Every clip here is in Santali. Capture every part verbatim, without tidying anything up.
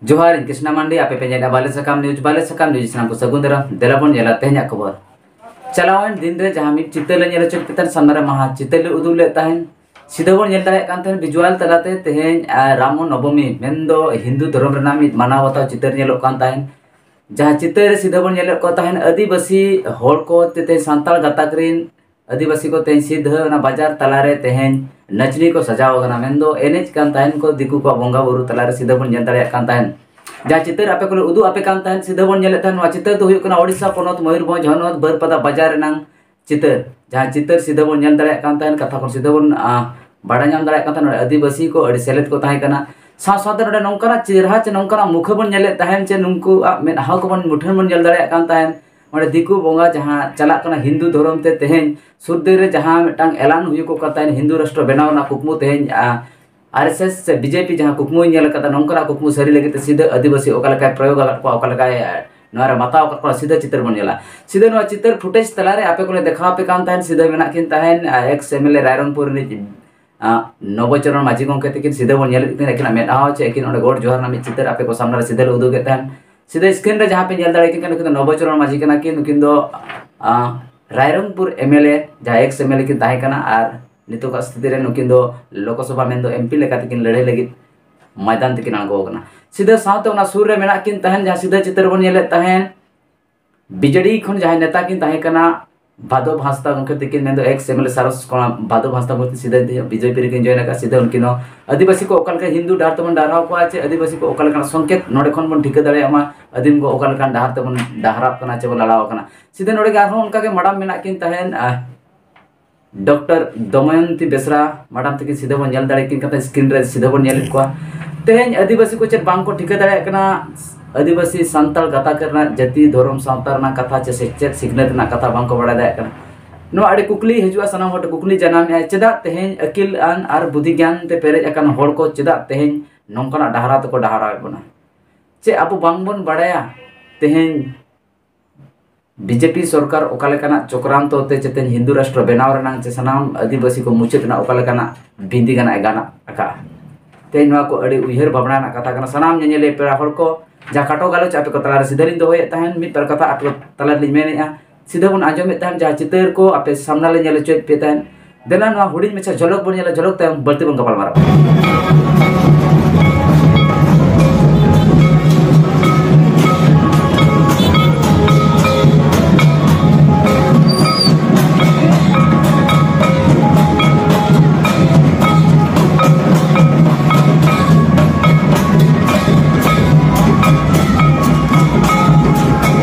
ᱡᱚᱦᱟᱨ, ᱤᱧ ᱠᱨᱤᱥᱱᱟ ᱢᱟᱱᱰᱤ, ᱟᱯᱮ ᱯᱮ ᱧᱮᱞᱮᱫᱼᱟ ᱵᱟᱞᱮ ᱥᱟᱠᱟᱢ ᱱᱤᱭᱩᱡᱽ᱾ ᱵᱟᱞᱮ ᱥᱟᱠᱟᱢ ᱱᱤᱭᱩᱡᱽ ᱥᱟᱱᱟᱢ ᱠᱚ ᱥᱟᱹᱜᱩᱱ ᱫᱟᱨᱟᱢ᱾ ᱫᱮᱞᱟ ᱵᱚᱱ ᱧᱮᱞᱟ ᱛᱮᱦᱮᱧᱟᱜ ᱠᱷᱚᱵᱚᱨ᱾ ᱪᱟᱞᱟᱣᱮᱱ ᱫᱤᱱ ᱨᱮ ᱡᱟᱦᱟᱸ ᱢᱤᱫ ᱪᱤᱛᱟᱹᱨ ᱞᱮ ᱧᱮᱞ ᱦᱚᱪᱚ ᱠᱮᱫ ᱯᱮ ᱛᱟᱦᱮᱸᱫ, ᱥᱟᱢᱱᱟ ᱨᱮ ᱢᱟᱦᱟ ᱪᱤᱛᱟᱹᱨ ᱞᱮ ᱩᱫᱩᱜ ᱞᱮᱫ ᱛᱟᱦᱮᱸᱫ, ᱥᱤᱫᱷᱟᱹ ᱵᱚᱱ ᱧᱮᱞ ᱫᱟᱲᱮᱭᱟᱜ ᱠᱟᱱ ᱛᱟᱦᱮᱸᱫ ᱵᱷᱤᱡᱩᱣᱟᱞ ᱛᱟᱞᱟᱛᱮ ᱛᱮᱦᱮᱧ, ᱟᱨ ᱨᱟᱢ ᱱᱚᱵᱚᱢᱤ ᱢᱮᱱᱫᱚ ᱦᱤᱱᱫᱩ ᱫᱷᱚᱨᱚᱢ ᱨᱮᱱᱟᱜ ᱢᱤᱫ ᱢᱟᱱᱟᱣ ᱵᱟᱛᱟᱣ ᱪᱤᱛᱟᱹᱨ ᱧᱮᱞᱚᱜ ᱠᱟᱱ ᱛᱟᱦᱮᱸᱫ᱾ ᱡᱟᱦᱟᱸ ᱪᱤᱛᱟᱹᱨ ᱨᱮ ᱥᱤᱫᱷᱟᱹ ᱵᱚᱱ ᱧᱮᱞᱮᱫ ᱠᱚ ᱛᱟᱦᱮᱸᱫ ᱟᱹᱫᱤᱵᱟᱹᱥᱤ ᱦᱚᱲ ᱠᱚ ᱛᱮ ᱛᱮᱦᱮᱧ ᱥᱟᱱᱛᱟᱲ ᱜᱟᱛᱟᱠ ᱨᱮᱱ ᱟᱹᱫᱤᱵᱟᱹᱥᱤ ᱠᱚ ᱛᱮᱦᱮᱧ ᱥᱤᱫᱷᱟᱹ ᱚᱱᱟ ᱵᱟᱡᱟᱨ ᱛᱟᱞᱟᱨᱮ ᱛᱮᱦᱮᱧ ᱱᱟᱪᱱᱤ ᱠᱚ ᱥᱟᱡᱟᱣ ᱟᱠᱟᱱᱟ, ᱢᱮᱱᱫᱚ ᱮᱱᱮᱡ ᱠᱟᱱ ᱛᱟᱦᱮᱸᱱ ᱠᱚ ᱫᱤᱠᱩ ᱠᱚᱣᱟᱜ ᱵᱚᱸᱜᱟ ᱵᱩᱨᱩ ᱛᱟᱞᱟᱨᱮ ᱥᱤᱫᱷᱟᱹ ᱵᱚᱱ ᱧᱮᱞ ᱫᱟᱲᱮᱭᱟᱜ ᱠᱟᱱ ᱛᱟᱦᱮᱸᱱ᱾ ᱡᱟᱦᱟᱸ ᱪᱤᱛᱟᱹᱨ ᱟᱯᱮ ᱠᱚᱞᱮ ᱩᱫᱩᱜ ᱟᱯᱮ ᱠᱟᱱ ᱛᱟᱦᱮᱸᱱ, ᱥᱤᱫᱷᱟᱹ ᱵᱚᱱ ᱧᱮᱞᱮᱫ ᱛᱟᱦᱮᱸᱱ, ᱱᱚᱣᱟ ᱪᱤᱛᱟᱹᱨ ᱫᱚ ᱦᱩᱭᱩᱜ ᱠᱟᱱᱟ ᱳᱰᱤᱥᱟ ᱯᱚᱱᱚᱛ ᱢᱚᱭᱩᱨᱵᱷᱚᱸᱡᱽ ᱦᱚᱱᱚᱛ ᱵᱟᱹᱨᱯᱟᱫᱟ ᱵᱟᱡᱟᱨ ᱨᱮᱱᱟᱝ ᱪᱤᱛᱟᱹᱨ᱾ ᱡᱟᱦᱟᱸ ᱪᱤᱛᱟᱹᱨ ᱥᱤᱫᱷᱟᱹ ᱵᱚᱱ ᱧᱮᱞ ᱫᱟᱲᱮᱭᱟᱜ ᱠᱟᱱ ᱛᱟᱦᱮᱸᱱ, ᱠᱟᱛᱷᱟ ᱠᱷᱚᱱ ᱥᱤᱫᱷᱟᱹ ᱵᱚᱱ, ᱟ, ᱵᱟᱲᱟᱭ ᱧᱟᱢ ᱫᱟᱲᱮᱭᱟᱜ ᱠᱟᱱ ᱛᱟᱦᱮᱸᱱ, ᱱᱚᱰᱮ ᱟᱹᱫᱤᱵᱟᱹᱥᱤ ᱠᱚ ᱟᱹᱰᱤ ᱥᱮᱞᱮᱫ ᱠᱚ ᱛᱟᱦᱮᱸ ᱠᱟᱱᱟ᱾ ᱥᱟᱶ ᱥᱟᱶᱛᱮ ᱱᱚᱰᱮ ᱱᱚᱝᱠᱟᱱᱟᱜ ᱪᱮᱦᱨᱟ ᱪᱮ ᱱᱚᱝᱠᱟᱱᱟᱜ ᱢᱩᱠᱷᱟᱹ ᱵᱚᱱ ᱧᱮᱞᱮᱫ ᱛᱟᱦᱮᱸᱱ ᱪᱮ ᱱᱩᱠᱩᱣᱟᱜ ᱢᱮᱫᱦᱟ ᱠᱚᱵᱚᱱ ᱢᱩᱴᱷᱟᱹᱱ ᱵᱚᱱ ᱧᱮᱞ ᱫᱟᱲᱮᱭᱟᱜ ᱠᱟᱱ ᱛᱟᱦᱮᱸᱱ᱾ ᱚᱸᱰᱮ ᱫᱤᱠᱩ ᱵᱚᱸᱜᱟ ᱡᱟᱦᱟᱸ ᱪᱟᱞᱟᱜ ᱠᱟᱱᱟ ᱦᱤᱱᱫᱩ ᱫᱷᱚᱨᱚᱢ ᱛᱮ, ᱛᱮᱦᱮᱧ ᱥᱩᱨ ᱫᱤᱱ ᱨᱮ ᱡᱟᱦᱟᱸ ᱢᱤᱫᱴᱟᱝ ᱮᱞᱟᱱ ᱦᱩᱭᱩᱜ ᱠᱟᱱ ᱛᱟᱦᱮᱸᱱ ᱦᱤᱱᱫᱩ ᱨᱟᱥᱴᱨᱚ ᱵᱮᱱᱟᱣ ᱨᱮᱱᱟᱜ ᱠᱩᱠᱢᱩ, ᱛᱮᱦᱮᱧ, ᱟ, ᱟᱨ ᱮᱥ ᱮᱥ ᱥᱮ ᱵᱤ ᱡᱮ ᱯᱤ ᱡᱟᱦᱟᱸ ᱠᱩᱠᱢᱩᱭ ᱧᱮᱞ ᱟᱠᱟᱫᱟ, ᱱᱚᱝᱠᱟᱱᱟᱜ ᱠᱩᱠᱢᱩ ᱥᱟᱹᱨᱤ ᱞᱟᱹᱜᱤᱫ ᱛᱮ ᱥᱤᱫᱷᱟᱹ ᱟᱹᱫᱤᱵᱟᱹᱥᱤ ᱚᱠᱟ ᱞᱮᱠᱟᱭ ᱯᱨᱚᱭᱳᱜ ᱟᱠᱟᱫ ᱠᱚᱣᱟ, ᱚᱠᱟ ᱞᱮᱠᱟᱭ, ᱟ, ᱱᱚᱣᱟ ᱨᱮ ᱢᱟᱛᱟᱣ ᱟᱠᱟᱫ ᱠᱚᱣᱟ, ᱥᱤᱫᱷᱟᱹ ᱪᱤᱛᱟᱹᱨ ᱵᱚᱱ ᱧᱮᱞᱟ᱾ ᱥᱤᱫᱷᱟᱹ ᱱᱚᱣᱟ ᱪᱤᱛᱟᱹᱨ ᱯᱷᱩᱴᱮᱡᱽ ᱛᱟᱞᱟᱨᱮ ᱟᱯᱮ ᱠᱚᱞᱮ ᱫᱮᱠᱷᱟᱣ ᱟᱯᱮ ᱠᱟᱱ ᱛᱟᱦᱮᱸᱱ, ᱥᱤᱫᱷᱟᱹ ᱢᱮᱱᱟᱜ ᱠᱤᱱ ᱛᱟᱦᱮᱸᱱ, ᱟ, X M L A Rairangpur ᱨᱤᱱᱤᱡ, ᱟ, ᱱᱚᱵᱚᱪᱚᱨᱚᱬ ᱢᱟᱹᱡᱷᱤ ᱜᱚᱢᱠᱮ ᱛᱟᱹᱠᱤᱱ, ᱥᱤᱫᱷᱟᱹ ᱵᱚᱱ ᱧᱮᱞᱮᱫ ᱠᱤᱱ ᱟᱹᱠᱤᱱᱟᱜ ᱢᱮᱫᱦᱟ ᱦᱚᱸ ᱪᱮ ᱟᱹᱠᱤᱱ ᱚᱸᱰᱮ ᱜᱚᱰ ᱡᱚᱦᱟᱨ ᱨᱮᱱᱟᱜ ᱢᱤᱫ ᱪᱤᱛᱟᱹᱨ ᱟᱯᱮ ᱠᱚ ᱥᱟᱢᱱᱟ ᱨᱮ ᱥᱤᱫᱷᱟᱹ ᱞᱮ ᱩᱫᱩᱜᱮᱫ ᱛᱟᱦᱮᱸᱱ᱾ ᱥᱤᱫᱷᱟᱹ ᱥᱠᱨᱤᱱ ᱨᱮ ᱡᱟᱦᱟᱸ ᱯᱮ ᱧᱮᱞ ᱫᱟᱲᱮᱭᱟᱜ ᱠᱤᱱ ᱠᱟᱱᱟ, ᱱᱩᱠᱤᱱ ᱫᱚ ᱱᱚᱵᱚᱪᱚᱨᱚᱬ ᱢᱟᱹᱡᱷᱤ ᱠᱟᱱᱟ ᱠᱤᱱ᱾ ᱱᱩᱠᱤᱱ ᱫᱚ, ᱟ, ᱨᱟᱭᱨᱚᱝᱯᱩᱨ ᱮᱢ ᱮᱞ ᱮ, ᱡᱟᱦᱟᱸ ᱮᱠᱥ ᱮᱢ ᱮᱞ ᱮ ᱠᱤᱱ ᱛᱟᱦᱮᱸ ᱠᱟᱱᱟ, ᱟᱨ ᱱᱤᱛᱚᱜᱟᱜ ᱥᱛᱷᱤᱛᱤ ᱨᱮ ᱱᱩᱠᱤᱱ ᱫᱚ ᱞᱳᱠᱚᱥᱚᱵᱷᱟ ᱢᱮᱱᱫᱚ ᱮᱢ ᱯᱤ ᱞᱮᱠᱟ ᱛᱮᱠᱤᱱ ᱞᱟᱹᱲᱦᱟᱹᱭ ᱞᱟᱹᱜᱤᱫ ᱢᱚᱭᱫᱟᱱ ᱛᱮᱠᱤᱱ ᱟᱬᱜᱚ ᱟᱠᱟᱱᱟ᱾ ᱥᱤᱫᱷᱟᱹ ᱥᱟᱶᱛᱮ ᱚᱱᱟ ᱥᱩᱨ ᱨᱮ ᱢᱮᱱᱟᱜ ᱠᱤᱱ ᱛᱟᱦᱮᱸᱱ, ᱡᱟᱦᱟᱸ ᱥᱤᱫᱷᱟᱹ ᱪᱤᱛᱟᱹᱨ ᱵᱚᱱ ᱧᱮᱞᱮᱫ ᱛᱟᱦᱮᱸᱱ, ᱵᱤᱡᱮᱰᱤ ᱠᱷᱚᱱ ᱡᱟᱦᱟᱸᱭ ᱱᱮᱛᱟ ᱠᱤᱱ ᱛᱟᱦᱮᱸ ᱠᱟᱱᱟ, ᱵᱷᱟᱫᱚᱵ ᱦᱟᱸᱥᱫᱟ ᱜᱚᱢᱠᱮ ᱛᱟᱹᱠᱤᱱ, ᱢᱮᱱᱫᱚ ᱮᱠᱥ ᱮᱢ ᱮᱞ ᱮ ᱥᱟᱨᱚᱥ ᱠᱚᱲᱟ ᱵᱷᱟᱫᱚᱵ ᱦᱟᱸᱥᱫᱟ ᱜᱚᱢᱠᱮ ᱥᱤᱫᱷᱟᱹ ᱛᱮᱦᱮᱧ ᱵᱤ ᱡᱮ ᱯᱤ ᱨᱮᱠᱤᱱ ᱡᱚᱭᱮᱱ ᱟᱠᱟᱫ᱾ ᱥᱤᱫᱷᱟᱹ ᱩᱱᱠᱤᱱ ᱦᱚᱸ ᱟᱹᱫᱤᱵᱟᱹᱥᱤ ᱠᱚ ᱚᱠᱟ ᱞᱮᱠᱟ ᱦᱤᱱᱫᱩ ᱰᱟᱦᱟᱨ ᱛᱮᱵᱚᱱ ᱰᱟᱦᱨᱟᱣ ᱠᱚᱣᱟ ᱪᱮ ᱟᱹᱫᱤᱵᱟᱹᱥᱤ ᱠᱚ ᱚᱠᱟ ᱞᱮᱠᱟᱱᱟᱜ ᱥᱚᱝᱠᱮᱛ ᱱᱚᱰᱮ ᱠᱷᱚᱱ ᱵᱚᱱ ᱴᱷᱤᱠᱟᱹ ᱫᱟᱲᱮᱭᱟᱜ ᱢᱟ, ᱟᱹᱫᱤᱢ ᱠᱚ ᱚᱠᱟ ᱞᱮᱠᱟᱱ ᱰᱟᱦᱟᱨ ᱛᱮᱵᱚᱱ ᱰᱟᱦᱨᱟᱜ ᱠᱟᱱᱟ ᱪᱮ ᱵᱚᱱ ᱞᱟᱲᱟᱣ ᱠᱟᱱᱟ᱾ ᱥᱤᱫᱷᱟᱹ ᱱᱚᱰᱮ ᱜᱮ ᱟᱨᱦᱚᱸ ᱚᱱᱠᱟ ᱜᱮ ᱢᱟᱰᱟᱢ ᱢᱮᱱᱟᱜ ᱠᱤᱱ ᱛᱟᱦᱮᱸᱱ, ᱟ, ᱰᱚᱠᱴᱚᱨ ᱫᱚᱢᱚᱭᱚᱱᱛᱤ ᱵᱮᱥᱨᱟ ᱢᱟᱰᱟᱢ ᱛᱟᱹᱠᱤᱱ ᱥᱤᱫᱷᱟᱹ ᱵᱚᱱ ᱧᱮᱞ ᱫᱟᱲᱮ ᱠᱤᱱ ᱠᱟᱱ ᱛᱟᱦᱮᱸ, ᱥᱠᱨᱤᱱ ᱨᱮ ᱥᱤᱫᱷᱟᱹ ᱵᱚᱱ ᱧᱮᱞᱮᱫ ᱠᱚᱣᱟ᱾ ᱛᱮᱦᱮᱧ ᱟᱹᱫᱤᱵᱟᱹᱥᱤ ᱠᱚ ᱪᱮᱫ ᱵᱟᱝ ᱠᱚ ᱴᱷᱤᱠᱟᱹ ᱫᱟᱲᱮᱭᱟᱜ ᱠᱟᱱᱟ, ᱟᱹᱫᱤᱵᱟᱹᱥᱤ ᱥᱟᱱᱛᱟᱲ ᱜᱟᱛᱟᱠ ᱨᱮᱱᱟᱜ ᱡᱟᱹᱛᱤ ᱫᱷᱚᱨᱚᱢ ᱥᱟᱶᱛᱟ ᱨᱮᱱᱟᱜ ᱠᱟᱛᱷᱟ ᱪᱮ ᱥᱮᱪᱮᱫ ᱥᱤᱠᱷᱱᱟᱹᱛ ᱨᱮᱱᱟᱜ ᱠᱟᱛᱷᱟ ᱵᱟᱝ ᱠᱚ ᱵᱟᱲᱟᱭ ᱫᱟᱲᱮᱭᱟᱜ ᱠᱟᱱᱟ᱾ ᱱᱚᱣᱟ ᱟᱹᱰᱤ ᱠᱩᱠᱞᱤ ᱦᱤᱡᱩᱜᱼᱟ, ᱥᱟᱱᱟᱢ ᱦᱚᱲ ᱴᱷᱮᱱ ᱠᱩᱠᱞᱤ ᱡᱟᱱᱟᱢᱮᱜᱼᱟ, ᱪᱮᱫᱟᱜ ᱛᱮᱦᱮᱧ ᱟᱹᱠᱤᱞ ᱟᱱ ᱟᱨ ᱵᱩᱫᱷᱤ ᱜᱮᱭᱟᱱ ᱛᱮ ᱯᱮᱨᱮᱡ ᱟᱠᱟᱱ ᱦᱚᱲ ᱠᱚ ᱪᱮᱫᱟᱜ ᱛᱮᱦᱮᱧ ᱱᱚᱝᱠᱟᱱᱟᱜ ᱰᱟᱦᱟᱨᱟ ᱛᱮᱠᱚ ᱰᱟᱦᱟᱨᱟᱣᱮᱫ ᱵᱚᱱᱟ? ᱪᱮᱫ ᱟᱵᱚ ᱵᱟᱝᱵᱚᱱ ᱵᱟᱲᱟᱭᱟ ᱛᱮᱦᱮᱧ ᱵᱤ ᱡᱮ ᱯᱤ ᱥᱚᱨᱠᱟᱨ ᱚᱠᱟ ᱞᱮᱠᱟᱱᱟᱜ ᱪᱚᱠᱨᱟᱱᱛᱚ ᱛᱮ ᱪᱮᱛᱮᱱ ᱦᱤᱱᱫᱩ ᱨᱟᱥᱴᱨᱚ ᱵᱮᱱᱟᱣ ᱨᱮᱱᱟᱜ ᱪᱮ ᱥᱟᱱᱟᱢ ᱟᱹᱫᱤᱵᱟᱹᱥᱤ ᱠᱚ ᱢᱩᱪᱟᱹᱫ ᱨᱮᱱᱟᱜ ᱚᱠᱟ ᱞᱮᱠᱟᱱᱟᱜ ᱵᱤᱱᱫᱤ ᱜᱟᱱᱟᱜ ᱮ ᱜᱟᱱ ᱟᱠᱟᱫᱼᱟ? ᱛᱮᱦᱮᱧ ᱱᱚᱣᱟ ᱠᱚ ᱟᱹᱰᱤ ᱩᱭᱦᱟᱹᱨ ᱵᱷᱟᱵᱽᱱᱟ ᱨᱮᱱᱟᱜ ᱠᱟᱛᱷᱟ ᱠᱟᱱᱟ᱾ ᱥᱟᱱᱟᱢ ᱧᱮᱧᱮᱞᱤᱭᱟᱹ ᱯᱮᱲᱟ ᱦᱚᱲ ᱠᱚ, ᱡᱟᱦᱟᱸ ᱠᱷᱟᱴᱚ ᱜᱟᱞᱚᱪ ᱟᱯᱮ ᱠᱚ ᱛᱟᱞᱟᱨᱮ ᱥᱤᱫᱷᱟᱹ ᱞᱤᱧ ᱫᱚᱦᱚᱭᱮᱫ ᱛᱟᱦᱮᱸᱱ, ᱢᱤᱫ ᱵᱟᱨ ᱠᱟᱛᱷᱟ ᱟᱯᱮ ᱠᱚ ᱛᱟᱞᱟᱨᱮ ᱞᱤᱧ ᱢᱮᱱᱮᱫᱼᱟ, ᱥᱤᱫᱷᱟᱹ ᱵᱚᱱ ᱟᱸᱡᱚᱢᱮᱫ ᱛᱟᱦᱮᱸᱱ, ᱡᱟᱦᱟᱸ ᱪᱤᱛᱟᱹᱨ ᱠᱚ ᱟᱯᱮ ᱥᱟᱢᱱᱟ ᱞᱮ ᱧᱮᱞ ᱦᱚᱪᱚᱭᱮᱫ ᱯᱮ ᱛᱟᱦᱮᱸᱱ᱾ ᱫᱮᱞᱟ ᱱᱚᱣᱟ ᱦᱩᱰᱤᱧ ᱢᱟᱪᱷᱟ ᱡᱷᱚᱞᱚᱠ ᱵᱚᱱ ᱧᱮᱞᱟ, ᱡᱷᱚᱞᱚᱠ ᱛᱟᱭᱚᱢ ᱵᱟᱹᱲᱛᱤ ᱵᱚᱱ ᱜᱟᱯᱟᱞ ᱢᱟᱨᱟᱣᱟ᱾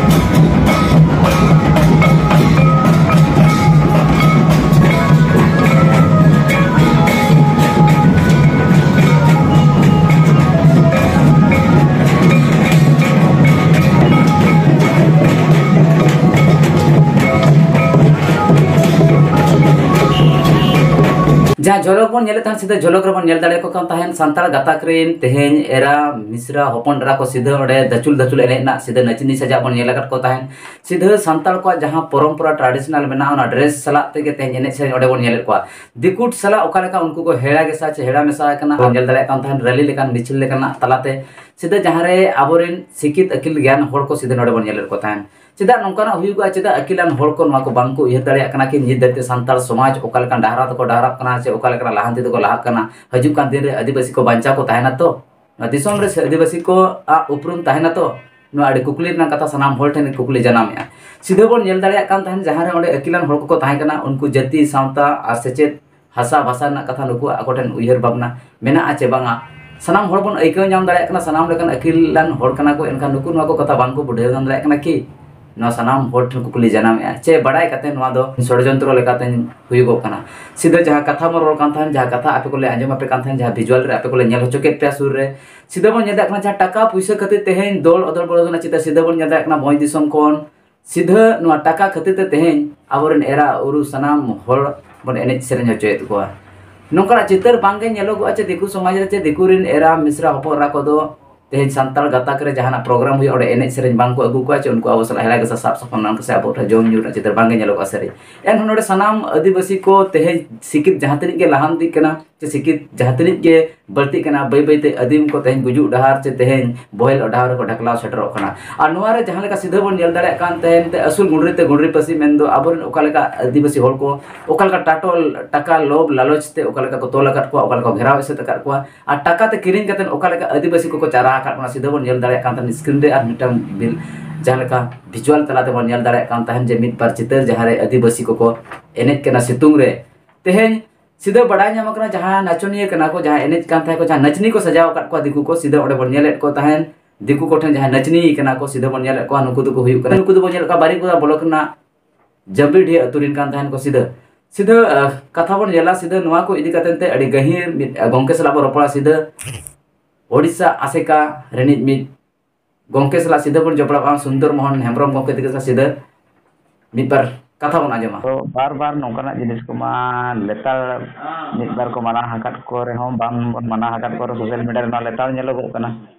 ᱡᱟᱦᱟᱸ ᱡᱷᱚᱞᱚᱠ ᱵᱚᱱ ᱧᱮᱞᱮᱫ ᱛᱟᱦᱮᱸᱱ, ᱥᱤᱫᱷᱟᱹ ᱡᱷᱚᱞᱚᱠ ᱨᱮᱵᱚᱱ ᱧᱮᱞ ᱫᱟᱲᱮᱭᱟᱠᱚ ᱠᱟᱱ ᱛᱟᱦᱮᱸᱱ ᱥᱟᱱᱛᱟᱲ ᱜᱟᱛᱟᱠ ᱨᱮᱱ ᱛᱮᱦᱮᱧ ᱮᱨᱟ ᱢᱤᱥᱨᱟ ᱦᱚᱯᱚᱱ ᱮᱨᱟ ᱠᱚ ᱥᱤᱫᱷᱟᱹ ᱚᱸᱰᱮ ᱫᱟᱹᱪᱩᱞ ᱫᱟᱹᱪᱩᱞ ᱮᱱᱮᱡ ᱨᱮᱱᱟᱜ ᱥᱤᱫᱷᱟᱹ ᱱᱟᱪᱱᱤ ᱥᱟᱡᱟᱣ ᱵᱚᱱ ᱧᱮᱞ ᱟᱠᱟᱫ ᱠᱚ ᱛᱟᱦᱮᱸᱱ᱾ ᱥᱤᱫᱷᱟᱹ ᱥᱟᱱᱛᱟᱲ ᱠᱚᱣᱟᱜ ᱡᱟᱦᱟᱸ ᱯᱚᱨᱚᱢᱯᱚᱨᱟ traditional ᱢᱮᱱᱟᱜᱼᱟ, ᱚᱱᱟ dress ᱥᱟᱞᱟᱜ ᱛᱮᱜᱮ ᱛᱮᱦᱮᱧ ᱮᱱᱮᱡ ᱥᱮᱨᱮᱧ ᱚᱸᱰᱮ ᱵᱚᱱ ᱧᱮᱞᱮᱫ ᱠᱚᱣᱟ᱾ ᱫᱤᱠᱩ ᱥᱟᱞᱟᱜ ᱚᱠᱟ ᱞᱮᱠᱟ ᱩᱱᱠᱩ ᱠᱚ ᱦᱮᱲᱟ ᱜᱮᱥᱟ ᱪᱮ ᱦᱮᱲᱟ ᱢᱮᱥᱟ ᱟᱠᱟᱱᱟ ᱵᱚᱱ ᱧᱮᱞ ᱫᱟᱲᱮᱭᱟᱜ ᱠᱟᱱ ᱛᱟᱦᱮᱸᱱ, ᱨᱮᱞᱤ ᱞᱮᱠᱟᱱ ᱢᱤᱪᱷᱤᱞ ᱞᱮᱠᱟᱱᱟᱜ ᱛᱟᱞᱟᱛᱮ ᱥᱤᱫᱷᱟᱹ ᱡᱟᱦᱟᱸ ᱨᱮ ᱟᱵᱚᱨᱮᱱ ᱥᱤᱠᱷᱤᱛ ᱟᱹᱠᱤᱞ ᱜᱮᱭᱟᱱ ᱦᱚᱲ ᱠᱚ ᱥᱤᱫᱷᱟᱹ ᱱᱚᱰᱮ ᱵᱚᱱ ᱧᱮᱞᱮᱫ ᱠᱚ ᱛᱟᱦᱮᱸᱱ᱾ ᱪᱮᱫᱟᱜ ᱱᱚᱝᱠᱟᱱᱟᱜ ᱦᱩᱭᱩᱜᱼᱟ? ᱪᱮᱫᱟᱜ ᱟᱹᱠᱤᱞᱟᱱ ᱦᱚᱲ ᱠᱚ ᱱᱚᱣᱟ ᱠᱚ ᱵᱟᱝ ᱠᱚ ᱩᱭᱦᱟᱹᱨ ᱫᱟᱲᱮᱭᱟᱜ ᱠᱟᱱᱟ ᱠᱤ ᱱᱤᱛ ᱫᱷᱟᱹᱨᱤᱡ ᱛᱮ ᱥᱟᱱᱛᱟᱲ ᱥᱚᱢᱟᱡᱽ ᱚᱠᱟ ᱞᱮᱠᱟᱱ ᱰᱟᱦᱟᱨᱟ ᱛᱮᱠᱚ ᱰᱟᱦᱟᱨᱟᱜ ᱠᱟᱱᱟ ᱥᱮ ᱚᱠᱟ ᱞᱮᱠᱟᱱᱟᱜ ᱞᱟᱦᱟᱱᱛᱤ ᱛᱮᱠᱚ ᱞᱟᱦᱟᱜ ᱠᱟᱱᱟ? ᱦᱤᱡᱩᱜ ᱠᱟᱱ ᱫᱤᱱ ᱨᱮ ᱟᱹᱫᱤᱵᱟᱹᱥᱤ ᱠᱚ ᱵᱟᱧᱪᱟᱣ ᱠᱚ ᱛᱟᱦᱮᱸᱱᱟ ᱛᱚ? ᱱᱚᱣᱟ ᱫᱤᱥᱚᱢ ᱨᱮ ᱥᱮ ᱟᱹᱫᱤᱵᱟᱹᱥᱤ ᱠᱚᱣᱟᱜ ᱩᱯᱨᱩᱢ ᱛᱟᱦᱮᱸᱱᱟ ᱛᱚ? ᱱᱚᱣᱟ ᱟᱹᱰᱤ ᱠᱩᱠᱞᱤ ᱨᱮᱱᱟᱜ ᱠᱟᱛᱷᱟ, ᱥᱟᱱᱟᱢ ᱦᱚᱲ ᱴᱷᱮᱱ ᱠᱩᱠᱞᱤ ᱡᱟᱱᱟᱢᱮᱜᱼᱟ᱾ ᱥᱤᱫᱷᱟᱹ ᱵᱚᱱ ᱧᱮᱞ ᱫᱟᱲᱮᱭᱟᱜ ᱠᱟᱱ ᱛᱟᱦᱮᱸᱱ, ᱡᱟᱦᱟᱸ ᱨᱮ ᱚᱸᱰᱮ ᱟᱹᱠᱤᱞᱟᱱ ᱦᱚᱲ ᱠᱚᱠᱚ ᱛᱟᱦᱮᱸ ᱠᱟᱱᱟ, ᱩᱱᱠᱩ ᱡᱟᱹᱛᱤ, ᱥᱟᱶᱛᱟ ᱟᱨ ᱥᱮᱪᱮᱫ, ᱵᱷᱟᱥᱟ, ᱵᱷᱟᱥᱟ ᱨᱮᱱᱟᱜ ᱠᱟᱛᱷᱟ ᱱᱩᱠᱩᱣᱟᱜ ᱟᱠᱚ ᱴᱷᱮᱱ ᱩᱭᱦᱟᱹᱨ ᱵᱷᱟᱵᱽᱱᱟ ᱢᱮᱱᱟᱜᱼᱟ ᱪᱮ ᱵᱟᱝᱟ? ᱥᱟᱱᱟᱢ ᱦᱚᱲ ᱵᱚᱱ ᱟᱹᱭᱠᱟᱹᱣ ᱧᱟᱢ ᱫᱟᱲᱮᱭᱟᱜ ᱠᱟᱱᱟ, ᱥᱟᱱᱟᱢ ᱞᱮᱠᱟᱱ ᱟᱹᱠᱤᱞᱟᱱ ᱦᱚᱲ ᱠᱟᱱᱟ ᱠᱚ, ᱮᱱᱠᱷᱟᱱ ᱱᱩᱠᱩ ᱱᱚᱣᱟ ᱠᱚ ᱠᱟᱛᱷᱟ ᱵᱟᱝ ᱠᱚ ᱵᱩᱰᱷᱟᱹᱣ ᱧᱟᱢ ᱫᱟᱲᱮᱭᱟᱜ ᱠᱟᱱᱟ ᱠᱤ? ᱱᱚᱣᱟ ᱥᱟᱱᱟᱢ ᱦᱚᱲ ᱴᱷᱮᱱ ᱠᱩᱠᱞᱤ ᱡᱟᱱᱟᱢᱮᱜᱼᱟ᱾ ᱪᱮ ᱵᱟᱲᱟᱭ ᱠᱟᱛᱮ ᱱᱚᱣᱟ ᱫᱚ ᱥᱚᱲᱡᱚᱱᱛᱨᱚ ᱞᱮᱠᱟᱛᱮ ᱦᱩᱭᱩᱜᱚᱜ ᱠᱟᱱᱟ? ᱥᱤᱫᱷᱟᱹ ᱡᱟᱦᱟᱸ ᱠᱟᱛᱷᱟ ᱵᱚᱱ ᱨᱚᱲ ᱠᱟᱱ ᱛᱟᱦᱮᱸᱱ, ᱡᱟᱦᱟᱸ ᱠᱟᱛᱷᱟ ᱟᱯᱮ ᱠᱚᱞᱮ ᱟᱸᱡᱚᱢ ᱟᱯᱮ ᱠᱟᱱ ᱛᱟᱦᱮᱸᱱ, ᱡᱟᱦᱟᱸ visual ᱨᱮ ᱟᱯᱮ ᱠᱚᱞᱮ ᱧᱮᱞ ᱦᱚᱪᱚ ᱠᱮᱫ ᱯᱮᱭᱟ ᱥᱩᱨ ᱨᱮ, ᱥᱤᱫᱷᱟᱹ ᱵᱚᱱ ᱧᱮᱞ ᱫᱟᱲᱮᱭᱟᱜ ᱠᱟᱱᱟ ᱡᱟᱦᱟᱸ ᱴᱟᱠᱟ ᱯᱩᱭᱥᱟᱹ ᱠᱷᱟᱹᱛᱤᱨ ᱛᱮᱦᱮᱧ ᱫᱚᱞ ᱚᱫᱚᱞ ᱵᱚᱫᱚᱞ ᱨᱮᱱᱟᱜ ᱪᱤᱛᱟᱹᱨ ᱥᱤᱫᱷᱟᱹ ᱵᱚᱱ ᱧᱮᱞ ᱫᱟᱲᱮᱭᱟᱜ ᱠᱟᱱᱟ ᱵᱷᱚᱸᱡᱽ ᱫᱤᱥᱚᱢ ᱠᱷᱚᱱ᱾ ᱥᱤᱫᱷᱟᱹ ᱱᱚᱣᱟ ᱴᱟᱠᱟ ᱠᱷᱟᱹᱛᱤᱨ ᱛᱮ ᱛᱮᱦᱮᱧ ᱟᱵᱚᱨᱮᱱ ᱮᱨᱟ ᱩᱨᱩ ᱥᱟᱱᱟᱢ ᱦᱚᱲ ᱵᱚᱱ ᱮᱱᱮᱡ ᱥᱮᱨᱮᱧ ᱦᱚᱪᱚᱭᱮᱫ ᱠᱚᱣᱟ᱾ ᱱᱚᱝᱠᱟᱱᱟᱜ ᱪᱤᱛᱟᱹᱨ ᱵᱟᱝᱜᱮ ᱧᱮᱞᱚᱜᱚᱜᱼᱟ ᱪᱮ ᱫᱤᱠᱩ ᱥᱚᱢᱟᱡᱽ ᱨᱮ ᱪᱮ ᱫᱤᱠᱩ ᱨᱮᱱ ᱮᱨᱟ ᱢᱤᱥᱨᱟ ᱦᱚᱯᱚᱱ ᱮᱨᱟ ᱠᱚᱫᱚ ᱛᱮᱦᱮᱧ ᱥᱟᱱᱛᱟᱲ ᱜᱟᱛᱟᱠ ᱨᱮ ᱡᱟᱦᱟᱱᱟᱜ program ᱦᱩᱭᱩᱜᱼᱟ, ᱚᱸᱰᱮ ᱮᱱᱮᱡ ᱥᱮᱨᱮᱧ ᱵᱟᱝ ᱠᱚ ᱟᱹᱜᱩ ᱠᱚᱣᱟ ᱪᱮ ᱩᱱᱠᱩ ᱟᱵᱚ ᱥᱟᱞᱟᱜ ᱦᱮᱲᱟ ᱜᱮᱥᱟ ᱥᱟᱵ ᱥᱟᱯᱷᱟ ᱱᱚᱝᱠᱟ ᱥᱮ ᱟᱵᱚ ᱴᱷᱮᱱ ᱡᱚᱢ ᱧᱩ ᱨᱮᱱᱟᱜ ᱪᱤᱛᱟᱹᱨ ᱵᱟᱝᱜᱮ ᱧᱮᱞᱚᱜᱼᱟ ᱥᱟᱹᱨᱤ᱾ ᱮᱱᱦᱚᱸ ᱱᱚᱰᱮ ᱥᱟᱱᱟᱢ ᱟᱹᱫᱤᱵᱟᱹᱥᱤ ᱠᱚ ᱛᱮᱦᱮᱧ ᱥᱤᱠᱷᱤᱛ ᱡᱟᱦᱟᱸ ᱛᱤᱱᱟᱹᱜ ᱜᱮ ᱞᱟᱦᱟᱱᱛᱤᱜ ᱠᱟᱱᱟ ᱪᱮ ᱥᱤᱠᱷᱤᱛ ᱡᱟᱦᱟᱸ ᱛᱤᱱᱟᱹᱜ ᱜᱮ ᱵᱟᱹᱲᱛᱤᱜ ᱠᱟᱱᱟ, ᱵᱟᱹᱭ ᱵᱟᱹᱭᱛᱮ ᱟᱹᱫᱤᱢ ᱠᱚ ᱛᱮᱦᱮᱧ ᱜᱩᱡᱩᱜ ᱰᱟᱦᱟᱨ ᱪᱮ ᱛᱮᱦᱮᱧ ᱵᱚᱦᱮᱞ ᱰᱟᱦᱟᱨ ᱨᱮᱠᱚ ᱰᱷᱟᱠᱞᱟᱣ ᱥᱮᱴᱮᱨᱚᱜ ᱠᱟᱱᱟ᱾ ᱟᱨ ᱱᱚᱣᱟ ᱨᱮ ᱡᱟᱦᱟᱸ ᱞᱮᱠᱟ ᱥᱤᱫᱷᱟᱹ ᱵᱚᱱ ᱧᱮᱞ ᱫᱟᱲᱮᱭᱟᱜ ᱠᱟᱱ ᱛᱟᱦᱮᱸᱱ ᱛᱮ ᱟᱹᱥᱩᱞ ᱜᱩᱸᱰᱨᱤ ᱛᱮ ᱜᱩᱸᱰᱨᱤ ᱯᱟᱹᱥᱤ ᱢᱮᱱᱫᱚ ᱟᱵᱚᱨᱮᱱ ᱚᱠᱟ ᱞᱮᱠᱟ ᱟᱹᱫᱤᱵᱟᱹᱥᱤ ᱦᱚᱲ ᱠᱚ ᱚᱠᱟ ᱞᱮᱠᱟ ᱴᱟᱴᱚᱞ ᱴᱟᱠᱟ ᱞᱳᱵᱷ ᱞᱟᱞᱚᱪ ᱛᱮ ᱚᱠᱟ ᱞᱮᱠᱟ ᱠᱚ ᱛᱚᱞ ᱟᱠᱟᱫ ᱠᱚᱣᱟ, ᱚᱠᱟ ᱞᱮᱠᱟ ᱠᱚ ᱜᱷᱮᱨᱟᱣ ᱮᱥᱮᱫ ᱟᱠᱟᱫ ᱠᱚᱣᱟ, ᱟᱨ ᱴᱟᱠᱟ ᱛᱮ ᱠᱤᱨᱤᱧ ᱠᱟᱛᱮ ᱚᱠᱟ ᱞᱮᱠᱟ ᱟᱹᱫᱤᱵᱟᱹᱥᱤ ᱠᱚᱠᱚ ᱪᱟᱨᱟ ᱟᱠᱟᱫ ᱵᱚᱱᱟ ᱥᱤᱫᱷᱟᱹ ᱵᱚᱱ ᱧᱮᱞ ᱫᱟᱲᱮᱭᱟᱜ ᱠᱟᱱ ᱛᱟᱦᱮᱸᱱ ᱥᱠᱨᱤᱱ ᱨᱮ᱾ ᱟᱨ ᱢᱤᱫᱴᱟᱝ ᱵᱤᱞ ᱡᱟᱦᱟᱸ ᱞᱮᱠᱟ ᱵᱷᱤᱡᱩᱣᱟᱞ ᱛᱟᱞᱟ ᱛᱮᱵᱚᱱ ᱧᱮᱞ ᱫᱟᱲᱮᱭᱟᱜ ᱠᱟᱱ ᱛᱟᱦᱮᱸᱱ ᱡᱮ ᱢᱤᱫ ᱵᱟᱨ ᱪᱤᱛᱟᱹᱨ ᱡᱟᱦᱟᱸ ᱨᱮ ᱟᱹᱫᱤᱵᱟᱹᱥᱤ ᱠᱚᱠᱚ ᱮᱱᱮᱡ ᱠᱟᱱᱟ ᱥᱤᱛᱩᱝ ᱨᱮ᱾ ᱛᱮᱦᱮᱧ ᱥᱤᱫᱷᱟᱹ ᱵᱟᱰᱟᱭ ᱧᱟᱢ ᱟᱠᱟᱱᱟ ᱡᱟᱦᱟᱸ ᱱᱟᱪᱚᱱᱤᱭᱟᱹ ᱠᱟᱱᱟ ᱠᱚ, ᱡᱟᱦᱟᱸ ᱮᱱᱮᱡ ᱠᱟᱱ ᱛᱟᱦᱮᱸ ᱠᱚ, ᱡᱟᱦᱟᱸ ᱱᱟᱪᱱᱤ ᱠᱚ ᱥᱟᱡᱟᱣ ᱟᱠᱟᱫ ᱠᱚᱣᱟ ᱫᱤᱠᱩ ᱠᱚ, ᱥᱤᱫᱷᱟᱹ ᱚᱸᱰᱮ ᱵᱚᱱ ᱧᱮᱞᱮᱫ ᱠᱚ ᱛᱟᱦᱮᱸᱱ ᱫᱤᱠᱩ ᱠᱚᱴᱷᱮᱱ ᱡᱟᱦᱟᱸᱭ ᱱᱟᱪᱱᱤ ᱠᱟᱱᱟ ᱠᱚ, ᱥᱤᱫᱷᱟᱹ ᱵᱚᱱ ᱧᱮᱞᱮᱫ ᱠᱚᱣᱟ, ᱱᱩᱠᱩ ᱫᱚᱠᱚ ᱦᱩᱭᱩᱜ ᱠᱟᱱᱟ, ᱱᱩᱠᱩ ᱫᱚᱵᱚᱱ ᱧᱮᱞᱮᱫ ᱠᱚᱣᱟ ᱵᱟᱨᱤᱠᱩᱫᱟ ᱵᱞᱚᱠ ᱨᱮᱱᱟᱜ ᱡᱟᱢᱵᱤᱰᱤᱦᱟᱹ ᱟᱹᱛᱩ ᱨᱮᱱ ᱠᱟᱱ ᱛᱟᱦᱮᱸᱱ ᱠᱚ᱾ ᱥᱤᱫᱷᱟᱹ ᱥᱤᱫᱷᱟᱹ ᱟᱦ, ᱠᱟᱛᱷᱟ ᱵᱚᱱ ᱧᱮᱞᱟ, ᱥᱤᱫᱷᱟᱹ ᱱᱚᱣᱟ ᱠᱚ ᱤᱫᱤ ᱠᱟᱛᱮ ᱛᱮ ᱟᱹᱰᱤ ᱜᱟᱹᱦᱤᱨ ᱢᱤᱫ ᱟᱦ, ᱜᱚᱢᱠᱮ ᱥᱟᱞᱟᱜ ᱵᱚᱱ ᱨᱚᱯᱚᱲᱟ᱾ ᱥᱤᱫᱷᱟᱹ ᱳᱰᱤᱥᱟ ᱟᱥᱮᱠᱟ ᱨᱤᱱᱤᱡ ᱢᱤᱫ ᱜᱚᱢᱠᱮ ᱥᱟᱞᱟᱜ ᱥᱤᱫᱷᱟᱹ ᱵᱚᱱ ᱡᱚᱯᱲᱟᱜᱼᱟ, ᱥᱩᱱᱫᱚᱨ ᱢᱳᱦᱚᱱ ᱦᱮᱢᱵᱨᱚᱢ ᱜᱚᱢᱠᱮ ᱛᱤᱠᱤᱱ ᱥᱟᱞᱟᱜ ᱥᱤᱫᱷᱟᱹ ᱢᱤᱫ ᱵᱟᱨ ᱠᱟᱛᱷᱟ ᱵᱚᱱ ᱟᱸᱡᱚᱢᱟ᱾ ᱛᱚ ᱵᱟᱨ ᱵᱟᱨ ᱱᱚᱝᱠᱟᱱᱟᱜ ᱡᱤᱱᱤᱥ ᱠᱚᱢᱟ ᱞᱮᱛᱟᱲ ᱢᱤᱫ ᱵᱟᱨ ᱠᱚ ᱢᱟᱱᱟ ᱟᱠᱟᱫ ᱠᱚ ᱨᱮᱦᱚᱸ, ᱵᱟᱝ ᱵᱚᱱ ᱢᱟᱱᱟ ᱟᱠᱟᱫ ᱠᱚ ᱨᱮᱦᱚᱸ, ᱥᱳᱥᱟᱞ ᱢᱤᱰᱤᱭᱟ ᱨᱮ ᱱᱚᱣᱟ ᱞᱮᱛᱟᱲ ᱧᱮᱞᱚᱜᱚᱜ ᱠᱟᱱᱟ᱾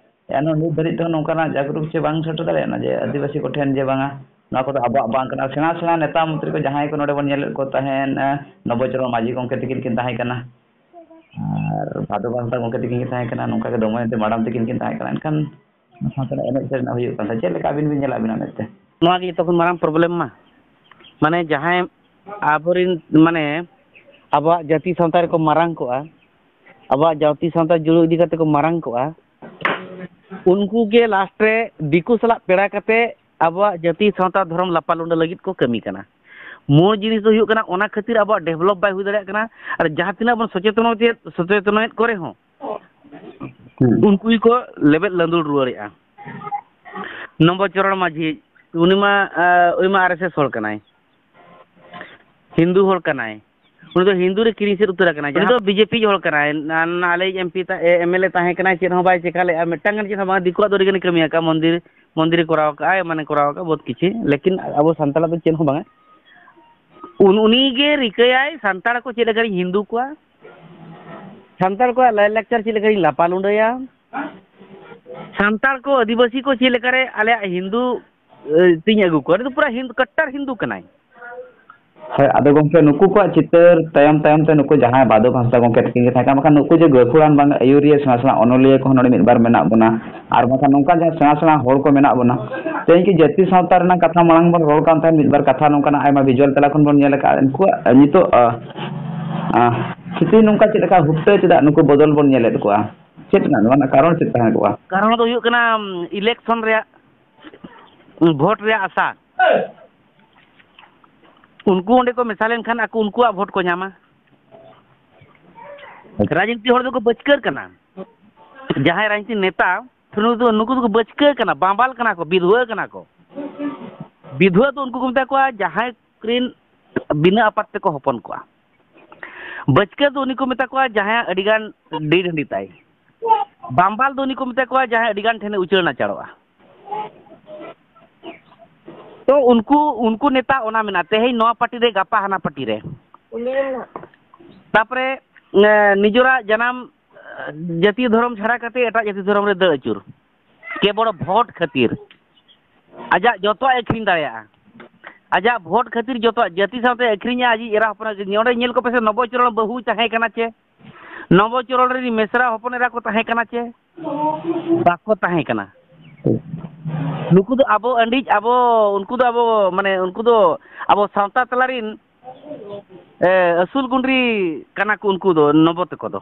ᱮᱱᱦᱚᱸ ᱱᱤᱛ ᱫᱷᱟᱹᱨᱤᱡ ᱛᱮᱦᱚᱸ ᱱᱚᱝᱠᱟᱱᱟᱜ ᱡᱟᱜᱽᱨᱩᱠ ᱪᱮ ᱵᱟᱝ ᱥᱮᱴᱮᱨ ᱫᱟᱲᱮᱭᱟᱜ ᱠᱟᱱᱟ ᱡᱮ ᱟᱹᱫᱤᱵᱟᱹᱥᱤ ᱠᱚᱴᱷᱮᱱ ᱡᱮ ᱵᱟᱝᱟ, ᱱᱚᱣᱟ ᱠᱚᱫᱚ ᱟᱵᱚᱣᱟᱜ ᱵᱟᱝ ᱠᱟᱱᱟ᱾ ᱥᱮᱬᱟ ᱥᱮᱬᱟ ᱱᱮᱛᱟ ᱢᱚᱱᱛᱨᱤ ᱠᱚ ᱡᱟᱦᱟᱸᱭ ᱠᱚ ᱱᱚᱰᱮ ᱵᱚᱱ ᱧᱮᱞᱮᱫ ᱠᱚ ᱛᱟᱦᱮᱸᱱ, ᱱᱚᱵᱚᱪᱚᱨᱚᱱ ᱢᱟᱹᱡᱷᱤ ᱜᱚᱢᱠᱮ ᱛᱤᱠᱤᱱ ᱠᱤᱱ ᱛᱟᱦᱮᱸ ᱠᱟᱱᱟ, ᱟᱨ ᱵᱷᱟᱫᱚ ᱦᱟᱸᱥᱫᱟ ᱜᱚᱢᱠᱮ ᱛᱤᱠᱤᱱ ᱠᱤᱱ ᱛᱟᱦᱮᱸ ᱠᱟᱱᱟ, ᱱᱚᱝᱠᱟ ᱜᱮ ᱫᱚᱢᱚᱭᱚᱱᱛᱤ ᱢᱟᱰᱟᱢ ᱛᱤᱠᱤᱱ ᱠᱤᱱ ᱛᱟᱦᱮᱸ ᱠᱟᱱᱟ᱾ ᱮᱱᱠᱷᱟᱱ ᱥᱟᱶᱛᱟ ᱨᱮᱱᱟᱜ ᱮᱱᱮᱡ ᱥᱮᱨᱮᱧ ᱨᱮᱱᱟᱜ ᱦᱩᱭᱩᱜ ᱠᱟᱱ ᱛᱟᱦᱮᱸᱫ, ᱪᱮᱫ ᱞᱮᱠᱟ ᱟᱹᱵᱤᱱ ᱵᱤᱱ ᱧᱮᱞᱟ ᱟᱹᱵᱤᱱᱟᱜ ᱢᱮᱫ ᱛᱮ? ᱱᱚᱣᱟ ᱜᱮ ᱡᱚᱛᱚ ᱠᱷᱚᱱ ᱢᱟᱨᱟᱝ ᱯᱨᱚᱵᱞᱮᱢ ᱢᱟ, ᱢᱟᱱᱮ ᱡᱟᱦᱟᱸᱭ ᱟᱵᱚᱨᱮᱱ, ᱢᱟᱱᱮ ᱟᱵᱚᱣᱟᱜ ᱡᱟᱹᱛᱤ ᱥᱟᱶᱛᱟ ᱨᱮᱠᱚ ᱢᱟᱨᱟᱝ ᱠᱚᱜᱼᱟ, ᱟᱵᱚᱣᱟᱜ ᱡᱟᱹᱛᱤ ᱥᱟᱶᱛᱟ ᱡᱩᱲᱟᱹ ᱤᱫᱤ ᱠᱟᱛᱮ ᱠᱚ ᱢᱟᱨᱟᱝ ᱠᱚᱜᱼᱟ, ᱩᱱᱠᱩ ᱜᱮ ᱞᱟᱥᱴ ᱨᱮ ᱫᱤᱠᱩ ᱥᱟᱞᱟᱜ ᱯᱮᱲᱟ ᱠᱟᱛᱮ ᱟᱵᱚᱣᱟᱜ ᱡᱟᱹᱛᱤ ᱥᱟᱶᱛᱟ ᱫᱷᱚᱨᱚᱢ ᱞᱟᱯᱟ ᱞᱩᱸᱰᱟᱹ ᱞᱟᱹᱜᱤᱫ ᱠᱚ ᱠᱟᱹᱢᱤ ᱠᱟᱱᱟ᱾ ᱢᱩᱞ ᱡᱤᱱᱤᱥ ᱫᱚ ᱦᱩᱭᱩᱜ ᱠᱟᱱᱟ, ᱚᱱᱟ ᱠᱷᱟᱹᱛᱤᱨ ᱟᱵᱚᱣᱟᱜ ᱰᱮᱵᱷᱞᱚᱯ ᱵᱟᱭ ᱦᱩᱭ ᱫᱟᱲᱮᱭᱟᱜ ᱠᱟᱱᱟ᱾ ᱟᱨ ᱡᱟᱦᱟᱸ ᱛᱤᱱᱟᱹᱜ ᱵᱚᱱ ᱥᱚᱪᱮᱛᱚᱱ, ᱥᱚᱪᱮᱛᱚᱱᱮᱫ ᱠᱚ ᱨᱮᱦᱚᱸ, ᱩᱱᱠᱩ ᱜᱮᱠᱚ ᱞᱮᱵᱮᱫ ᱞᱟᱹᱫᱩᱲ ᱨᱩᱣᱟᱹᱲᱮᱜᱼᱟ᱾ ᱱᱚᱵᱚᱪᱚᱨᱚᱬ ᱢᱟᱹᱡᱷᱤ, ᱩᱱᱤ ᱢᱟ, ᱟᱸ, ᱩᱱᱤ ᱢᱟ ᱟᱨ ᱮᱥ ᱮᱥ ᱦᱚᱲ ᱠᱟᱱᱟᱭ, ᱦᱤᱱᱫᱩ ᱦᱚᱲ ᱠᱟᱱᱟᱭ, ᱩᱱᱤ ᱫᱚ ᱦᱤᱱᱫᱩ ᱨᱮ ᱠᱤᱨᱤᱧ ᱥᱮᱫ ᱩᱛᱟᱹᱨ ᱟᱠᱟᱱᱟᱭ᱾ ᱩᱱᱤ ᱫᱚ ᱵᱤᱡᱮᱯᱤ ᱦᱚᱲ ᱠᱟᱱᱟᱭ, ᱱᱟ-, ᱱᱟ-, ᱟᱞᱮᱭᱤᱡ ᱮᱢ ᱯᱤ ᱛᱟ-, ᱮ, ᱮᱢ ᱮᱞ ᱮ ᱛᱟᱦᱮᱸ ᱠᱟᱱᱟᱭ, ᱪᱮᱫ ᱦᱚᱸ ᱵᱟᱭ ᱪᱮᱠᱟ ᱞᱮᱜᱼᱟ, ᱢᱤᱫᱴᱟᱝ ᱜᱟᱱ ᱪᱮᱫ ᱦᱚᱸ ᱵᱟᱝ᱾ ᱫᱤᱠᱩᱣᱟᱜ ᱫᱚ ᱟᱹᱰᱤ ᱜᱟᱱᱮ ᱠᱟᱹᱢᱤ ᱟᱠᱟᱫᱼᱟ, ᱢᱚᱱᱫᱤᱨ, ᱢᱚᱱᱫᱤᱨᱮ ᱠᱚᱨᱟᱣ ᱟᱠᱟᱫᱼᱟᱭ, ᱢᱟᱱᱮ ᱠᱚᱨᱟᱣ ᱟᱠᱟᱫᱼᱟ ᱵᱚᱦᱩᱛ ᱠᱤᱪᱷᱩ, ᱞᱮᱠᱤᱱ ᱟᱵᱚ ᱥᱟᱱᱛᱟᱲᱟᱜ ᱫᱚ ᱪᱮᱫ ᱦᱚᱸ ᱵᱟᱝᱟ᱾ ᱩᱱ-, ᱩᱱᱤ ᱜᱮ ᱨᱤᱠᱟᱹᱭᱟᱭ ᱥᱟᱱᱛᱟᱲ ᱠᱚ ᱪᱮᱫ ᱞᱮᱠᱟᱨᱤᱧ ᱦᱤᱱᱫᱩ ᱠᱚᱣᱟ, ᱥᱟᱱᱛᱟᱲ ᱠᱚᱣᱟᱜ ᱞᱟᱭᱼᱞᱟᱠᱪᱟᱨ ᱪᱮᱫ ᱞᱮᱠᱟᱨᱤᱧ ᱞᱟᱯᱟ ᱞᱩᱸᱰᱟᱹᱭᱟ, ᱥᱟᱱᱛᱟᱲ ᱠᱚ ᱟᱹᱫᱤᱵᱟᱹᱥᱤ ᱠᱚ ᱪᱮᱫ ᱞᱮᱠᱟᱨᱮ ᱟᱞᱮᱭᱟᱜ ᱦᱤᱱᱫᱩ, ᱮ, ᱛᱤᱧ ᱟᱹᱜᱩ ᱠᱚᱣᱟ᱾ ᱩᱱᱤ ᱫᱚ ᱯᱩᱨᱟᱹ ᱦᱤᱱᱫᱩ, ᱠᱟᱴᱴᱟᱨ ᱦᱤᱱᱫᱩ ᱠᱟᱱᱟᱭ᱾ ᱦᱳᱭ, ᱟᱫᱚ ᱜᱚᱢᱠᱮ, ᱱᱩᱠᱩ ᱠᱚᱣᱟᱜ ᱪᱤᱛᱟᱹᱨ ᱛᱟᱭᱚᱢ ᱛᱟᱭᱚᱢ ᱛᱮ ᱱᱩᱠᱩ ᱡᱟᱦᱟᱸᱭ ᱵᱟᱫᱚᱠ ᱦᱟᱸᱥᱫᱟ ᱜᱚᱢᱠᱮ ᱛᱟᱹᱠᱤᱱ ᱜᱮ ᱛᱟᱦᱮᱸ ᱠᱟᱱᱟ, ᱵᱟᱠᱷᱟᱱ ᱱᱩᱠᱩ ᱡᱮ ᱜᱟᱹᱠᱷᱩᱲᱟᱱ ᱵᱟᱝ ᱟᱹᱭᱩᱨᱤᱭᱟᱹ ᱥᱮᱬᱟ ᱥᱮᱬᱟ ᱚᱱᱚᱞᱤᱭᱟᱹ ᱠᱚᱦᱚᱸ ᱱᱚᱰᱮ ᱢᱤᱫ ᱵᱟᱨ ᱢᱮᱱᱟᱜ ᱵᱚᱱᱟ, ᱟᱨ ᱵᱟᱝᱠᱷᱟᱱ ᱱᱚᱝᱠᱟ ᱡᱟᱦᱟᱸ ᱥᱮᱬᱟ ᱥᱮᱬᱟ ᱦᱚᱲ ᱠᱚ ᱢᱮᱱᱟᱜ ᱵᱚᱱᱟ᱾ ᱛᱮᱦᱮᱧ ᱠᱤ ᱡᱟᱹᱛᱤ ᱥᱟᱶᱛᱟ ᱨᱮᱱᱟᱜ ᱠᱟᱛᱷᱟ ᱢᱟᱲᱟᱝ ᱵᱚᱱ ᱨᱚᱲ ᱠᱟᱱ ᱛᱟᱦᱮᱸᱫ, ᱢᱤᱫ ᱵᱟᱨ ᱠᱟᱛᱷᱟ ᱱᱚᱝᱠᱟᱱᱟᱜ ᱟᱭᱢᱟ visual ᱛᱟᱞᱟ ᱠᱷᱚᱱ ᱵᱚᱱ ᱧᱮᱞ ᱟᱠᱟᱫᱼᱟ᱾ ᱩᱱᱠᱩᱣᱟᱜ ᱱᱤᱛᱚᱜ, ᱟᱸ, ᱟᱸ, ᱥᱛᱷᱤᱛᱤ ᱱᱚᱝᱠᱟ ᱪᱮᱫ ᱞᱮᱠᱟ ᱦᱩᱴᱟᱹ ᱪᱮᱫᱟᱜ ᱱᱩᱠᱩ ᱵᱚᱫᱚᱞ ᱵᱚᱱ ᱧᱮᱞᱮᱫ ᱠᱚᱣᱟ? ᱪᱮᱫ ᱨᱮᱱᱟᱜ ᱱᱚᱣᱟ ᱨᱮᱱᱟᱜ ᱠᱟᱨᱚᱱ ᱪᱮᱫ ᱛᱟᱦᱮᱸ ᱠᱚᱜᱼᱟ? ᱠᱟᱨᱚᱱ ᱫᱚ ᱦᱩᱭᱩᱜ ᱠᱟᱱᱟ, ᱩᱢ, election ᱨᱮᱭᱟᱜ, ᱩᱢ, vote ᱨᱮᱭᱟᱜ ᱟᱥᱟ᱾ ᱩᱱᱠᱩ ᱚᱸᱰᱮ ᱠᱚ ᱢᱮᱥᱟ ᱞᱮᱱᱠᱷᱟᱱ ᱟᱠᱚ ᱩᱱᱠᱩᱣᱟᱜ vote ᱠᱚ ᱧᱟᱢᱟ᱾ ᱨᱟᱡᱽᱱᱤᱛᱤ ᱦᱚᱲ ᱫᱚᱠᱚ ᱵᱟᱹᱪᱠᱟᱹᱨ ᱠᱟᱱᱟ᱾ ᱡᱟᱦᱟᱸᱭ ᱨᱟᱡᱽᱱᱤᱛᱤ ᱱᱮᱛᱟ, ᱱᱩᱠᱩ ᱫᱚ, ᱱᱩᱠᱩ ᱫᱚᱠᱚ ᱵᱟᱹᱪᱠᱟᱹ ᱠᱟᱱᱟ, ᱵᱟᱸᱵᱟᱞ ᱠᱟᱱᱟ ᱠᱚ, ᱵᱤᱫᱷᱩᱣᱟᱹ ᱠᱟᱱᱟ ᱠᱚ᱾ ᱵᱤᱫᱷᱩᱣᱟᱹ ᱫᱚ ᱩᱱᱠᱩ ᱠᱚ ᱢᱮᱛᱟ ᱠᱚᱣᱟ ᱡᱟᱦᱟᱸᱭ ᱨᱤᱱ ᱵᱤᱱᱟᱹ ᱟᱯᱟᱛ ᱛᱮᱠᱚ ᱦᱚᱯᱚᱱ ᱠᱚᱣᱟ᱾ ᱵᱟᱹᱪᱠᱟᱹ ᱫᱚ ᱩᱱᱤ ᱠᱚ ᱢᱮᱛᱟ ᱠᱚᱣᱟ ᱡᱟᱦᱟᱸᱭᱟᱜ ᱟᱹᱰᱤᱜᱟᱱ ᱰᱤ ᱰᱟᱹᱰᱤ ᱛᱟᱭ᱾ ᱵᱟᱢᱵᱟᱞ ᱫᱚ ᱩᱱᱤ ᱠᱚ ᱢᱮᱛᱟ ᱠᱚᱣᱟ ᱡᱟᱦᱟᱸᱭ ᱟᱹᱰᱤᱜᱟᱱ ᱴᱷᱮᱱᱮ ᱩᱪᱟᱹᱲ ᱱᱟᱪᱟᱲᱚᱜᱼᱟ᱾ ᱛᱚ ᱩᱱᱠᱩ, ᱩᱱᱠᱩ ᱱᱮᱛᱟ ᱚᱱᱟ ᱢᱮᱱᱟᱜᱼᱟ, ᱛᱮᱦᱮᱧ ᱱᱚᱣᱟ ᱯᱟᱨᱴᱤ ᱨᱮ, ᱜᱟᱯᱟ ᱦᱟᱱᱟ ᱯᱟᱨᱴᱤ ᱨᱮ᱾ ᱛᱟᱯᱚᱨᱮ, ᱮ, ᱱᱤᱡᱮᱨᱟᱜ ᱡᱟᱱᱟᱢ, ᱮ, ᱡᱟᱹᱛᱤᱭᱚ ᱫᱷᱚᱨᱚᱢ ᱪᱷᱟᱲᱟ ᱠᱟᱛᱮ ᱮᱴᱟᱜ ᱡᱟᱹᱛᱤ ᱫᱷᱚᱨᱚᱢ ᱨᱮ ᱫᱟᱹᱲ ᱟᱹᱪᱩᱨ᱾ ᱠᱮᱵᱚᱞ vote ᱠᱷᱟᱹᱛᱤᱨ ᱟᱡᱟᱜ ᱡᱚᱛᱚᱣᱟᱜ ᱮ ᱟᱹᱠᱷᱨᱤᱧ ᱫᱟᱲᱮᱭᱟᱜᱼᱟ᱾ ᱟᱡᱟᱜ vote ᱠᱷᱟᱹᱛᱤᱨ ᱡᱚᱛᱚᱣᱟᱜ ᱡᱟᱹᱛᱤ ᱥᱟᱶᱛᱮ ᱟᱹᱠᱷᱨᱤᱧᱟ᱾ ᱟᱡᱤᱡ ᱮᱨᱟ ᱦᱚᱯᱚᱱ ᱱᱚᱰᱮ ᱧᱮᱞ ᱠᱚᱯᱮ ᱥᱮ, ᱱᱚᱵᱚᱪᱚᱨᱚᱬ ᱵᱟᱹᱦᱩᱭ ᱛᱟᱦᱮᱸ ᱠᱟᱱᱟ ᱪᱮ? ᱱᱚᱵᱚᱪᱚᱨᱚᱬ ᱨᱤᱱ ᱢᱮᱥᱨᱟ ᱦᱚᱯᱚᱱ ᱮᱨᱟ ᱠᱚ ᱛᱟᱦᱮᱸ ᱠᱟᱱᱟ ᱪᱮ? ᱵᱟᱠᱚ ᱛᱟᱦᱮᱸ ᱠᱟᱱᱟ᱾ ᱱᱩᱠᱩ ᱫᱚ ᱟᱵᱚ ᱟᱹᱰᱤᱡ, ᱟᱵᱚ, ᱩᱱᱠᱩ ᱫᱚ ᱟᱵᱚ, ᱢᱟᱱᱮ, ᱩᱱᱠᱩ ᱫᱚ ᱟᱵᱚ ᱥᱟᱶᱛᱟ ᱛᱟᱞᱟ ᱨᱤᱱ, ᱮ, ᱟᱹᱥᱩᱞ ᱜᱩᱸᱰᱨᱤ ᱠᱟᱱᱟ ᱠᱚ ᱩᱱᱠᱩ ᱫᱚ, ᱱᱚᱵᱚ ᱛᱟᱠᱚ ᱫᱚ᱾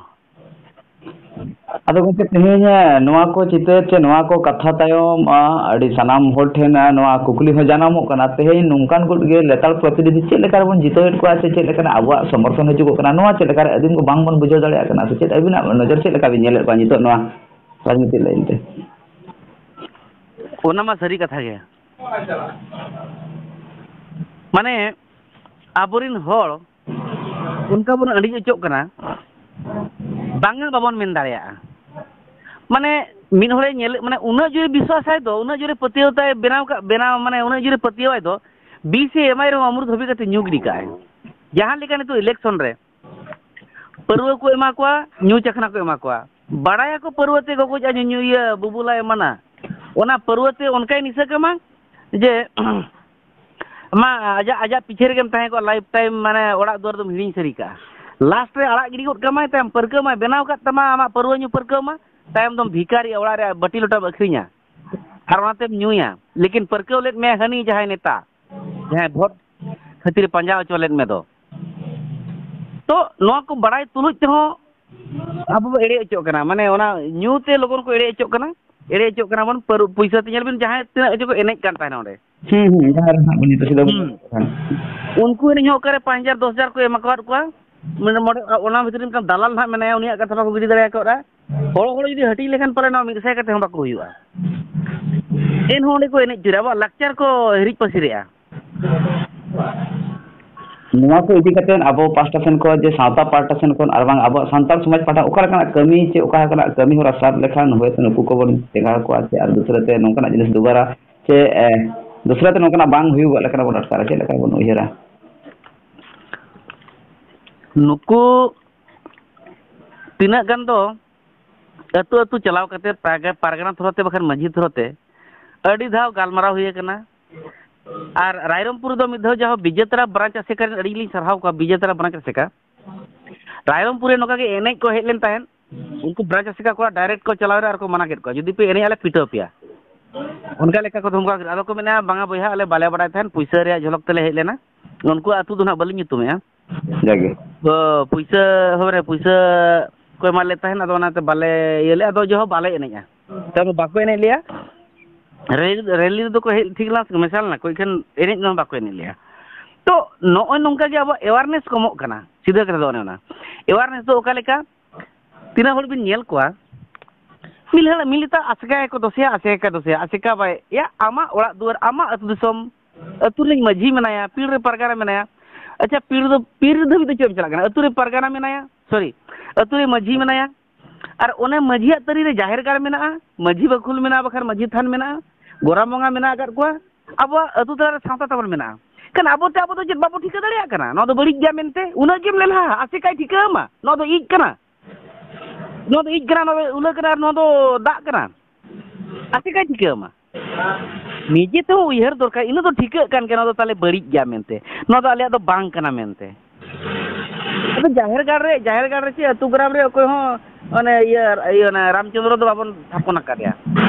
ᱟᱫᱚ ᱜᱚᱢᱠᱮ, ᱛᱮᱦᱮᱧ, ᱮ, ᱱᱚᱣᱟ ᱠᱚ ᱪᱤᱛᱟᱹᱨ ᱪᱮ ᱱᱚᱣᱟ ᱠᱚ ᱠᱟᱛᱷᱟ ᱛᱟᱭᱚᱢ, ᱟ, ᱟᱹᱰᱤ ᱥᱟᱱᱟᱢ ᱦᱚᱲ ᱴᱷᱮᱱ, ᱟ, ᱱᱚᱣᱟ ᱠᱩᱠᱞᱤ ᱦᱚᱸ ᱡᱟᱱᱟᱢᱚᱜ ᱠᱟᱱᱟ, ᱛᱮᱦᱮᱧ ᱱᱚᱝᱠᱟᱱ ᱠᱚ ᱜᱮ ᱞᱮᱛᱟᱲ ᱯᱨᱚᱛᱤᱱᱤᱫᱷᱤ ᱪᱮᱫ ᱞᱮᱠᱟ ᱨᱮᱵᱚᱱ ᱡᱤᱛᱟᱹᱣᱮᱫ ᱠᱚᱣᱟ ᱥᱮ ᱪᱮᱫ ᱞᱮᱠᱟᱱᱟᱜ ᱟᱵᱚᱣᱟᱜ ᱥᱚᱢᱚᱨᱛᱷᱚᱱ ᱦᱤᱡᱩᱜᱚᱜ ᱠᱟᱱᱟ, ᱱᱚᱣᱟ ᱪᱮᱫ ᱞᱮᱠᱟ ᱨᱮ ᱟᱹᱫᱤᱢ ᱠᱚ ᱵᱟᱝ ᱵᱚᱱ ᱵᱩᱡᱷᱟᱹᱣ ᱫᱟᱲᱮᱭᱟᱜ ᱠᱟᱱᱟ ᱥᱮ ᱪᱮᱫ? ᱟᱹᱵᱤᱱᱟᱜ ᱱᱚᱡᱚᱨ ᱪᱮᱫ ᱞᱮᱠᱟ ᱵᱤᱱ ᱧᱮᱞᱮᱫ ᱠᱚᱣᱟ ᱱᱤᱛᱚᱜ ᱱᱚᱣᱟ ᱨᱟᱡᱽᱱᱤᱛᱤ ᱞᱟᱭᱤᱱ ᱛᱮ? ᱚᱱᱟ ᱢᱟ ᱥᱟᱹᱨᱤ ᱠᱟᱛᱷᱟ ᱜᱮ᱾ ᱢᱟᱱᱮ, ᱟᱵᱚᱨᱮᱱ ᱦᱚᱲ ᱚᱱᱠᱟ ᱵᱚᱱ ᱟᱹᱲᱤᱥ ᱚᱪᱚᱜ ᱠᱟᱱᱟ, ᱵᱟᱝᱟ ᱵᱟᱵᱚᱱ ᱢᱮᱱ ᱫᱟᱲᱮᱭᱟᱜᱼᱟ᱾ ᱢᱟᱱᱮ, ᱢᱤᱫ ᱦᱚᱲᱮ ᱧᱮᱞ, ᱢᱟᱱᱮ, ᱩᱱᱟᱹᱜ ᱡᱳᱨᱮ ᱵᱤᱥᱣᱟᱥᱟᱭ ᱫᱚ, ᱩᱱᱟᱹᱜ ᱡᱳᱨᱮ ᱯᱟᱹᱛᱭᱟᱹᱣ ᱛᱟᱭ ᱵᱮᱱᱟᱣ ᱠᱟᱜ, ᱵᱮᱱᱟᱣ, ᱢᱟᱱᱮ, ᱩᱱᱟᱹᱜ ᱡᱳᱨᱮ ᱯᱟᱹᱛᱭᱟᱹᱣᱟᱭ ᱫᱚ, ᱵᱤᱥ ᱮ ᱮᱢᱟᱭ ᱨᱮᱦᱚᱸ ᱟᱢᱨᱩᱫ ᱦᱟᱹᱵᱤᱡ ᱠᱟᱛᱮ ᱧᱩ ᱜᱤᱰᱤ ᱠᱟᱜᱼᱟᱭ᱾ ᱡᱟᱦᱟᱸ ᱞᱮᱠᱟ ᱱᱤᱛᱚᱜ election ᱨᱮ ᱯᱟᱹᱨᱣᱟᱹ ᱠᱚ ᱮᱢᱟ ᱠᱚᱣᱟ, ᱧᱩ ᱪᱟᱠᱷᱱᱟ ᱠᱚ ᱮᱢᱟ ᱠᱚᱣᱟ᱾ ᱵᱟᱲᱟᱭᱟᱠᱚ ᱯᱟᱹᱨᱣᱟᱹ ᱛᱮ ᱜᱚᱜᱚᱡᱼᱟ, ᱧᱩᱧᱩ, ᱤᱭᱟᱹ, ᱵᱩᱵᱩᱞᱟᱭ ᱮᱢᱟᱱᱟ᱾ ᱚᱱᱟ ᱯᱟᱹᱨᱣᱟᱹ ᱛᱮ ᱚᱱᱠᱟᱭ ᱱᱤᱥᱟᱹ ᱠᱟᱢᱟ ᱡᱮ ᱟᱢᱟᱜ ᱟᱡᱟᱜ, ᱟᱡᱟᱜ ᱯᱤᱪᱷᱮ ᱨᱮᱜᱮᱢ ᱛᱟᱦᱮᱸ ᱠᱚᱜᱼᱟ, ᱞᱟᱭᱤᱯᱷ ᱴᱟᱭᱤᱢ ᱢᱟᱱᱮ ᱚᱲᱟᱜ ᱫᱩᱣᱟᱹᱨ ᱫᱚᱢ ᱦᱤᱲᱤᱧ ᱥᱟᱹᱨᱤ ᱠᱟᱜᱼᱟ᱾ ᱞᱟᱥᱴ ᱨᱮ ᱟᱲᱟᱜ ᱜᱤᱰᱤ ᱜᱚᱫ ᱠᱟᱢᱟᱭ, ᱛᱟᱭᱚᱢ ᱯᱟᱹᱨᱠᱟᱹᱣ ᱢᱟᱭ ᱵᱮᱱᱟᱣ ᱠᱟᱫ ᱛᱟᱢᱟ, ᱟᱢᱟᱜ ᱯᱟᱹᱨᱣᱟᱹ ᱧᱩ ᱯᱟᱹᱨᱠᱟᱹᱣ ᱢᱟ, ᱛᱟᱭᱚᱢ ᱫᱚᱢ ᱵᱷᱤᱠᱟᱨᱤᱜᱼᱟ, ᱚᱲᱟᱜ ᱨᱮ ᱵᱟᱹᱴᱤ ᱞᱚᱴᱟᱢ ᱟᱹᱠᱷᱨᱤᱧᱟ ᱟᱨ ᱚᱱᱟᱛᱮᱢ ᱧᱩᱭᱟ᱾ ᱞᱮᱠᱤᱱ ᱯᱟᱹᱨᱠᱟᱹᱣ ᱞᱮᱫ ᱢᱮᱭᱟ ᱦᱟᱹᱱᱤ ᱡᱟᱦᱟᱸᱭ ᱱᱮᱛᱟ, ᱡᱟᱦᱟᱸᱭ ᱵᱷᱳᱴ ᱠᱷᱟᱹᱛᱤᱨ ᱯᱟᱸᱡᱟ ᱦᱚᱪᱚ ᱞᱮᱫ ᱢᱮ ᱫᱚ᱾ ᱛᱚ ᱱᱚᱣᱟ ᱠᱚ ᱵᱟᱲᱟᱭ ᱛᱩᱞᱩᱡ ᱛᱮᱦᱚᱸ ᱟᱵᱚ ᱵᱚ ᱮᱲᱮ ᱦᱚᱪᱚᱜ ᱠᱟᱱᱟ, ᱢᱟᱱᱮ ᱚᱱᱟ ᱧᱩ ᱛᱮ ᱞᱚᱜᱚᱱ ᱠᱚ ᱮᱲᱮ ᱦᱚᱪᱚᱜ ᱠᱟᱱᱟ, ᱮᱲᱮ ᱦᱚᱪᱚᱜ ᱠᱟᱱᱟ ᱵᱚᱱ᱾ ᱯᱟᱹᱨᱩ-, ᱯᱩᱭᱥᱟᱹ ᱛᱮ ᱧᱮᱞ ᱵᱤᱱ ᱡᱟᱦᱟᱸᱭ ᱛᱤᱱᱟᱹᱜ ᱪᱚᱠᱚ ᱮᱱᱮᱡ ᱠᱟᱱ ᱛᱟᱦᱮᱱᱟ ᱚᱸᱰᱮ᱾ ᱦᱩᱸ, ᱦᱩᱸ, ᱡᱟᱦᱟᱸ ᱨᱮ ᱱᱟᱦᱟᱜ ᱵᱚᱱ ᱧᱩ ᱛᱟᱹᱥᱤ ᱫᱟᱵᱚᱱ ᱦᱩᱸ᱾ ᱧᱩᱭᱮᱫ ᱠᱟᱱ᱾ ᱩᱱᱠᱩ ᱮᱱᱮᱡ ᱦᱚᱸ ᱚᱠᱟᱨᱮ ᱯᱟᱸᱪ ᱦᱟᱡᱟᱨ ᱫᱚᱥ ᱦᱟᱡᱟᱨ ᱠᱚ ᱮᱢᱟ ᱠᱟᱫ ᱠᱚᱣᱟ, ᱢᱟᱱᱮ ᱢᱚᱬᱮ, ᱚᱱᱟ ᱵᱷᱤᱛᱨᱤ ᱨᱮ ᱢᱤᱫᱴᱟᱝ ᱫᱟᱞᱟᱞ ᱱᱟᱦᱟᱜ ᱢᱮᱱᱟᱭᱟ, ᱩᱱᱤᱭᱟᱜ ᱠᱟᱛᱷᱟ ᱵᱟᱠᱚ ᱜᱤᱰᱤ ᱫᱟᱲᱮ ᱟᱠᱟᱫᱼᱟ᱾ ᱦᱚᱲ ᱦᱚᱲ ᱡᱩᱫᱤ ᱦᱟᱹᱴᱤᱧ ᱞᱮᱠᱷᱟᱱ ᱯᱟᱞᱮ ᱱᱚᱣᱟ ᱢᱤᱫ ᱥᱟᱭ ᱠᱟᱛᱮ ᱦᱚᱸ ᱵᱟᱠᱚ ᱦᱩᱭᱩᱜᱼᱟ᱾ ᱮᱱᱦᱚᱸ ᱚᱸᱰᱮ ᱠᱚ ᱮᱱᱮᱡ ᱪᱚᱭᱟ, ᱟᱵᱚᱣᱟᱜ ᱞᱟᱠᱪᱟᱨ ᱠᱚ ᱦᱤᱨᱤᱡ ᱯᱟᱹᱥᱤᱨᱮᱜᱼᱟ᱾ ᱱᱚᱣᱟ ᱠᱚ ᱤᱫᱤ ᱠᱟᱛᱮ ᱟᱵᱚ ᱯᱟᱦᱴᱟ ᱥᱮᱱ ᱠᱷᱚᱱ, ᱡᱮ ᱥᱟᱶᱛᱟ ᱯᱟᱦᱴᱟ ᱥᱮᱱ ᱠᱷᱚᱱ ᱟᱨ ᱵᱟᱝ ᱟᱵᱚᱣᱟᱜ ᱥᱟᱱᱛᱟᱲ ᱥᱚᱢᱟᱡᱽ ᱯᱟᱦᱴᱟ ᱚᱠᱟ ᱞᱮᱠᱟᱱᱟᱜ ᱠᱟᱹᱢᱤ ᱪᱮ ᱚᱠᱟ ᱞᱮᱠᱟᱱᱟᱜ ᱠᱟᱹᱢᱤ ᱦᱚᱨᱟ ᱥᱟᱵ ᱞᱮᱠᱷᱟᱱ ᱦᱳᱭᱛᱳ ᱱᱩᱠᱩ ᱠᱚᱵᱚᱱ ᱪᱮᱸᱜᱷᱟᱣ ᱠᱚᱣᱟ ᱪᱮ ᱟᱨ ᱫᱩᱥᱨᱟᱹ ᱛᱮ ᱱᱚᱝᱠᱟᱱᱟᱜ ᱡᱤᱱᱤᱥ ᱫᱩᱵᱟᱨᱟ ᱪᱮ, ᱮ, ᱫᱩᱥᱨᱟᱹ ᱛᱮ ᱱᱚᱝᱠᱟᱱᱟᱜ ᱵᱟᱝ ᱦᱩᱭᱩᱜᱚᱜ ᱞᱮᱠᱟᱱᱟᱜ ᱵᱚᱱ ᱟᱴᱠᱟᱨᱟ, ᱪᱮᱫ ᱞᱮᱠᱟ ᱵᱚᱱ ᱩᱭᱦᱟᱹᱨᱟ? ᱱᱩᱠᱩ ᱛᱤᱱᱟᱹᱜ ᱜᱟᱱ ᱫᱚ ᱟᱹᱛᱩ ᱟᱹᱛᱩ ᱪᱟᱞᱟᱣ ᱠᱟᱛᱮ ᱯᱟᱨᱜᱟ-, ᱯᱟᱨᱜᱟᱱᱟ ᱛᱷᱚᱨᱚ ᱛᱮ ᱵᱟᱠᱷᱟᱱ ᱢᱟᱹᱡᱷᱤ ᱛᱷᱚᱨᱚ ᱛᱮ ᱟᱹᱰᱤ ᱫᱷᱟᱣ ᱜᱟᱞᱢᱟᱨᱟᱣ ᱦᱩᱭ ᱟᱠᱟᱱᱟ᱾ ᱟᱨ ᱨᱟᱭᱨᱚᱝᱯᱩᱨ ᱨᱮᱫᱚ ᱢᱤᱫ ᱫᱷᱟᱣ ᱡᱟᱦᱟᱸ ᱵᱤᱡᱮᱛᱟᱨᱟ ᱵᱨᱟᱧᱪ ᱟᱥᱮᱠᱟ ᱨᱮᱱ ᱟᱹᱰᱤ ᱞᱤᱧ ᱥᱟᱨᱦᱟᱣ ᱠᱚᱣᱟ, ᱵᱤᱡᱮᱛᱟᱨᱟ ᱵᱨᱟᱧᱪ ᱟᱥᱮᱠᱟ᱾ ᱨᱟᱭᱨᱚᱝᱯᱩᱨ ᱨᱮ ᱱᱚᱝᱠᱟ ᱜᱮ ᱮᱱᱮᱡ ᱠᱚ ᱦᱮᱡ ᱞᱮᱱ ᱛᱟᱦᱮᱸᱫ, ᱩᱱᱠᱩ ᱵᱨᱟᱧᱪ ᱟᱥᱮᱠᱟ ᱠᱚᱲᱟ ᱰᱟᱭᱨᱮᱠᱴ ᱠᱚ ᱪᱟᱞᱟᱣ ᱮᱱᱟ ᱟᱨ ᱠᱚ ᱢᱟᱱᱟ ᱠᱮᱫ ᱠᱚᱣᱟ, "ᱡᱩᱫᱤ ᱯᱮ ᱮᱱᱮᱡᱼᱟ, ᱞᱮ ᱯᱤᱴᱟᱹᱣ ᱯᱮᱭᱟ᱾" ᱚᱱᱠᱟ ᱞᱮᱠᱟ ᱠᱚ ᱫᱷᱚᱢᱠᱟᱣ ᱠᱮᱫᱟ᱾ ᱟᱫᱚ ᱠᱚ ᱢᱮᱱᱟ, "ᱵᱟᱝᱟ ᱵᱚᱭᱦᱟ, ᱟᱞᱮ ᱵᱟᱞᱮ ᱵᱟᱲᱟᱭ ᱛᱟᱦᱮᱸᱫ, ᱯᱩᱭᱥᱟᱹ ᱨᱮᱭᱟᱜ ᱡᱷᱚᱞᱚᱠ ᱛᱮᱞᱮ ᱦᱮᱡ ᱞᱮᱱᱟ, ᱩᱱᱠᱩᱣᱟᱜ ᱟᱹᱛᱩ ᱫᱚ ᱱᱟᱦᱟᱜ ᱵᱟᱹᱞᱤᱧ ᱧᱩᱛᱩᱢᱮᱜᱼᱟ᱾" ᱡᱟᱜᱮ᱾ ᱛᱚ ᱯᱩᱭᱥᱟᱹ, ᱦᱳᱭ, ᱯᱩᱭᱥᱟᱹ ᱠᱚ ᱮᱢᱟᱫ ᱞᱮ ᱛᱟᱦᱮᱸᱫ, ᱟᱫᱚ ᱚᱱᱟᱛᱮ ᱵᱟᱞᱮ ᱤᱭᱟᱹ ᱞᱮᱫᱼᱟ, ᱟᱫᱚ ᱡᱚᱦᱚᱜ ᱵᱟᱞᱮ ᱮᱱᱮᱡᱼᱟ᱾ ᱛᱚ ᱟᱫᱚ ᱵᱟᱠᱚ ᱮᱱᱮᱡ ᱞᱮᱭᱟ᱾ ᱨᱮᱞ, ᱨᱮᱞᱤ ᱨᱮᱫᱚ ᱠᱚ ᱦᱮᱡ ᱴᱷᱤᱠ ᱞᱮᱱᱟ, ᱢᱮᱥᱟ ᱞᱮᱱᱟ ᱠᱚ, ᱮᱱᱠᱷᱟᱱ ᱮᱱᱮᱡ ᱫᱚ ᱵᱟᱠᱚ ᱮᱱᱮᱡ ᱞᱮᱭᱟ᱾ ᱛᱚ ᱱᱚᱜᱼᱚᱭ ᱱᱚᱝᱠᱟ ᱜᱮ ᱟᱵᱚᱣᱟᱜ ᱮᱣᱟᱨᱱᱮᱥ ᱠᱚᱢᱚᱜ ᱠᱟᱱᱟ᱾ ᱥᱤᱫᱷᱟᱹ ᱠᱟᱛᱷᱟ ᱫᱚ ᱚᱱᱮ ᱚᱱᱟ ᱮᱣᱟᱨᱱᱮᱥ ᱫᱚ ᱚᱠᱟ ᱞᱮᱠᱟ, ᱛᱤᱱᱟᱹᱜ ᱦᱚᱲ ᱵᱤᱱ ᱧᱮᱞ ᱠᱚᱣᱟ, ᱢᱤᱫ ᱦᱚᱲ, ᱢᱤᱫ ᱞᱮᱛᱟᱲ ᱟᱥᱮᱠᱟ ᱜᱮᱠᱚ ᱫᱚᱥᱮᱭᱟ, ᱟᱥᱮᱠᱟ ᱠᱚ ᱫᱚᱥᱮᱭᱟ, ᱟᱥᱮᱠᱟ ᱵᱟᱭ, ᱭᱟ, ᱟᱢᱟᱜ ᱚᱲᱟᱜ ᱫᱩᱣᱟᱹᱨ, ᱟᱢᱟᱜ ᱟᱹᱛᱩ ᱫᱤᱥᱚᱢ, ᱟᱹᱛᱩ ᱨᱤᱱᱤᱡ ᱢᱟᱹᱡᱷᱤ ᱢᱮᱱᱟᱭᱟ, ᱯᱤᱲ ᱨᱮ ᱯᱟᱨᱜᱟᱱᱟ ᱢᱮᱱᱟᱭᱟ᱾ ᱟᱪᱪᱷᱟ, ᱯᱤᱲ ᱫᱚ, ᱯᱤᱲ ᱫᱷᱟᱹᱵᱤᱡ ᱫᱚ ᱪᱮᱫ ᱮᱢ ᱪᱟᱞᱟᱜ ᱠᱟᱱᱟ? ᱟᱹᱛᱩ ᱨᱮ ᱯᱟᱨᱜᱟᱱᱟ ᱢᱮᱱᱟᱭᱟ, ᱥᱚᱨᱤ, ᱟᱹᱛᱩ ᱨᱮ ᱢᱟᱹᱡᱷᱤ ᱢᱮᱱᱟᱭᱟ, ᱟᱨ ᱚᱱᱮ ᱢᱟᱹᱡᱷᱤᱭᱟᱜ ᱛᱟᱹᱨᱤ ᱨᱮ ᱡᱟᱦᱮᱨ ᱜᱟᱲ ᱢᱮᱱᱟᱜᱼᱟ, ᱢᱟᱹᱡᱷᱤ ᱵᱟᱠᱷᱳᱞ ᱢᱮᱱᱟᱜᱼᱟ, ᱵᱟᱠᱷᱟᱱ ᱢᱟᱹᱡᱷᱤ ᱛᱷᱟᱱ ᱢᱮᱱᱟᱜᱼᱟ, ᱜᱚᱨᱟᱢ ᱵᱚᱸᱜᱟ ᱢᱮᱱᱟᱜ ᱟᱠᱟᱫ ᱠᱚᱣᱟ, ᱟᱵᱚᱣᱟᱜ ᱟᱹᱛᱩ ᱛᱟᱞᱟ ᱨᱮ ᱥᱟᱶᱛᱟ ᱛᱟᱵᱚᱱ ᱢᱮᱱᱟᱜᱼᱟ᱾ ᱠᱷᱟᱱ ᱟᱵᱚ ᱛᱮ ᱟᱵᱚ ᱫᱚ ᱪᱮᱫ ᱵᱟᱵᱚ ᱴᱷᱤᱠᱟᱹ ᱫᱟᱲᱮᱭᱟᱜ ᱠᱟᱱᱟ? ᱱᱚᱣᱟ ᱫᱚ ᱵᱟᱹᱲᱤᱡ ᱜᱮᱭᱟ ᱢᱮᱱᱛᱮ? ᱩᱱᱟᱹᱜ ᱜᱮᱢ ᱞᱮᱞᱦᱟ, ᱟᱥᱮᱠᱟᱭ ᱴᱷᱤᱠᱟᱹ ᱟᱢᱟ ᱱᱚᱣᱟ ᱫᱚ ᱤᱡ ᱠᱟᱱᱟ, ᱱᱚᱣᱟ ᱫᱚ ᱤᱡ ᱠᱟᱱᱟ, ᱱᱚᱣᱟ ᱫᱚ ᱩᱞᱟᱹ ᱠᱟᱱᱟ, ᱟᱨ ᱱᱚᱣᱟ ᱫᱚ ᱫᱟᱜ ᱠᱟᱱᱟ, ᱟᱥᱮᱠᱟᱭ ᱴᱷᱤᱠᱟᱹ ᱟᱢᱟ? ᱱᱤᱡᱮ ᱛᱮᱦᱚᱸ ᱩᱭᱦᱟᱹᱨ ᱫᱚᱨᱠᱟᱨ, ᱤᱱᱟᱹ ᱫᱚ ᱴᱷᱤᱠᱟᱹᱜ ᱠᱟᱱ ᱜᱮᱭᱟ, ᱱᱚᱣᱟ ᱫᱚ ᱛᱟᱦᱚᱞᱮ ᱵᱟᱹᱲᱤᱡ ᱜᱮᱭᱟ ᱢᱮᱱᱛᱮ, ᱱᱚᱣᱟ ᱫᱚ ᱟᱞᱮᱭᱟᱜ ᱫᱚ ᱵᱟᱝ ᱠᱟᱱᱟ ᱢᱮᱱᱛᱮ᱾ ᱟᱫᱚ ᱡᱟᱦᱮᱨ ᱜᱟᱲ ᱨᱮ, ᱡᱟᱦᱮᱨ ᱜᱟᱲ ᱨᱮ ᱪᱮᱫ ᱟᱹᱛᱩ ᱜᱨᱟᱢ ᱨᱮ ᱚᱠᱚᱭ ᱦᱚᱸ ᱚᱱᱮ ᱤᱭᱟᱹ, ᱤᱭᱟᱹ, ᱚᱱᱮ ᱨᱟᱢᱪᱚᱸᱫᱽᱨᱚ ᱫᱚ ᱵᱟᱵᱚᱱ ᱛᱷᱟᱯᱚᱱ ᱟᱠᱟᱫᱮᱭᱟ᱾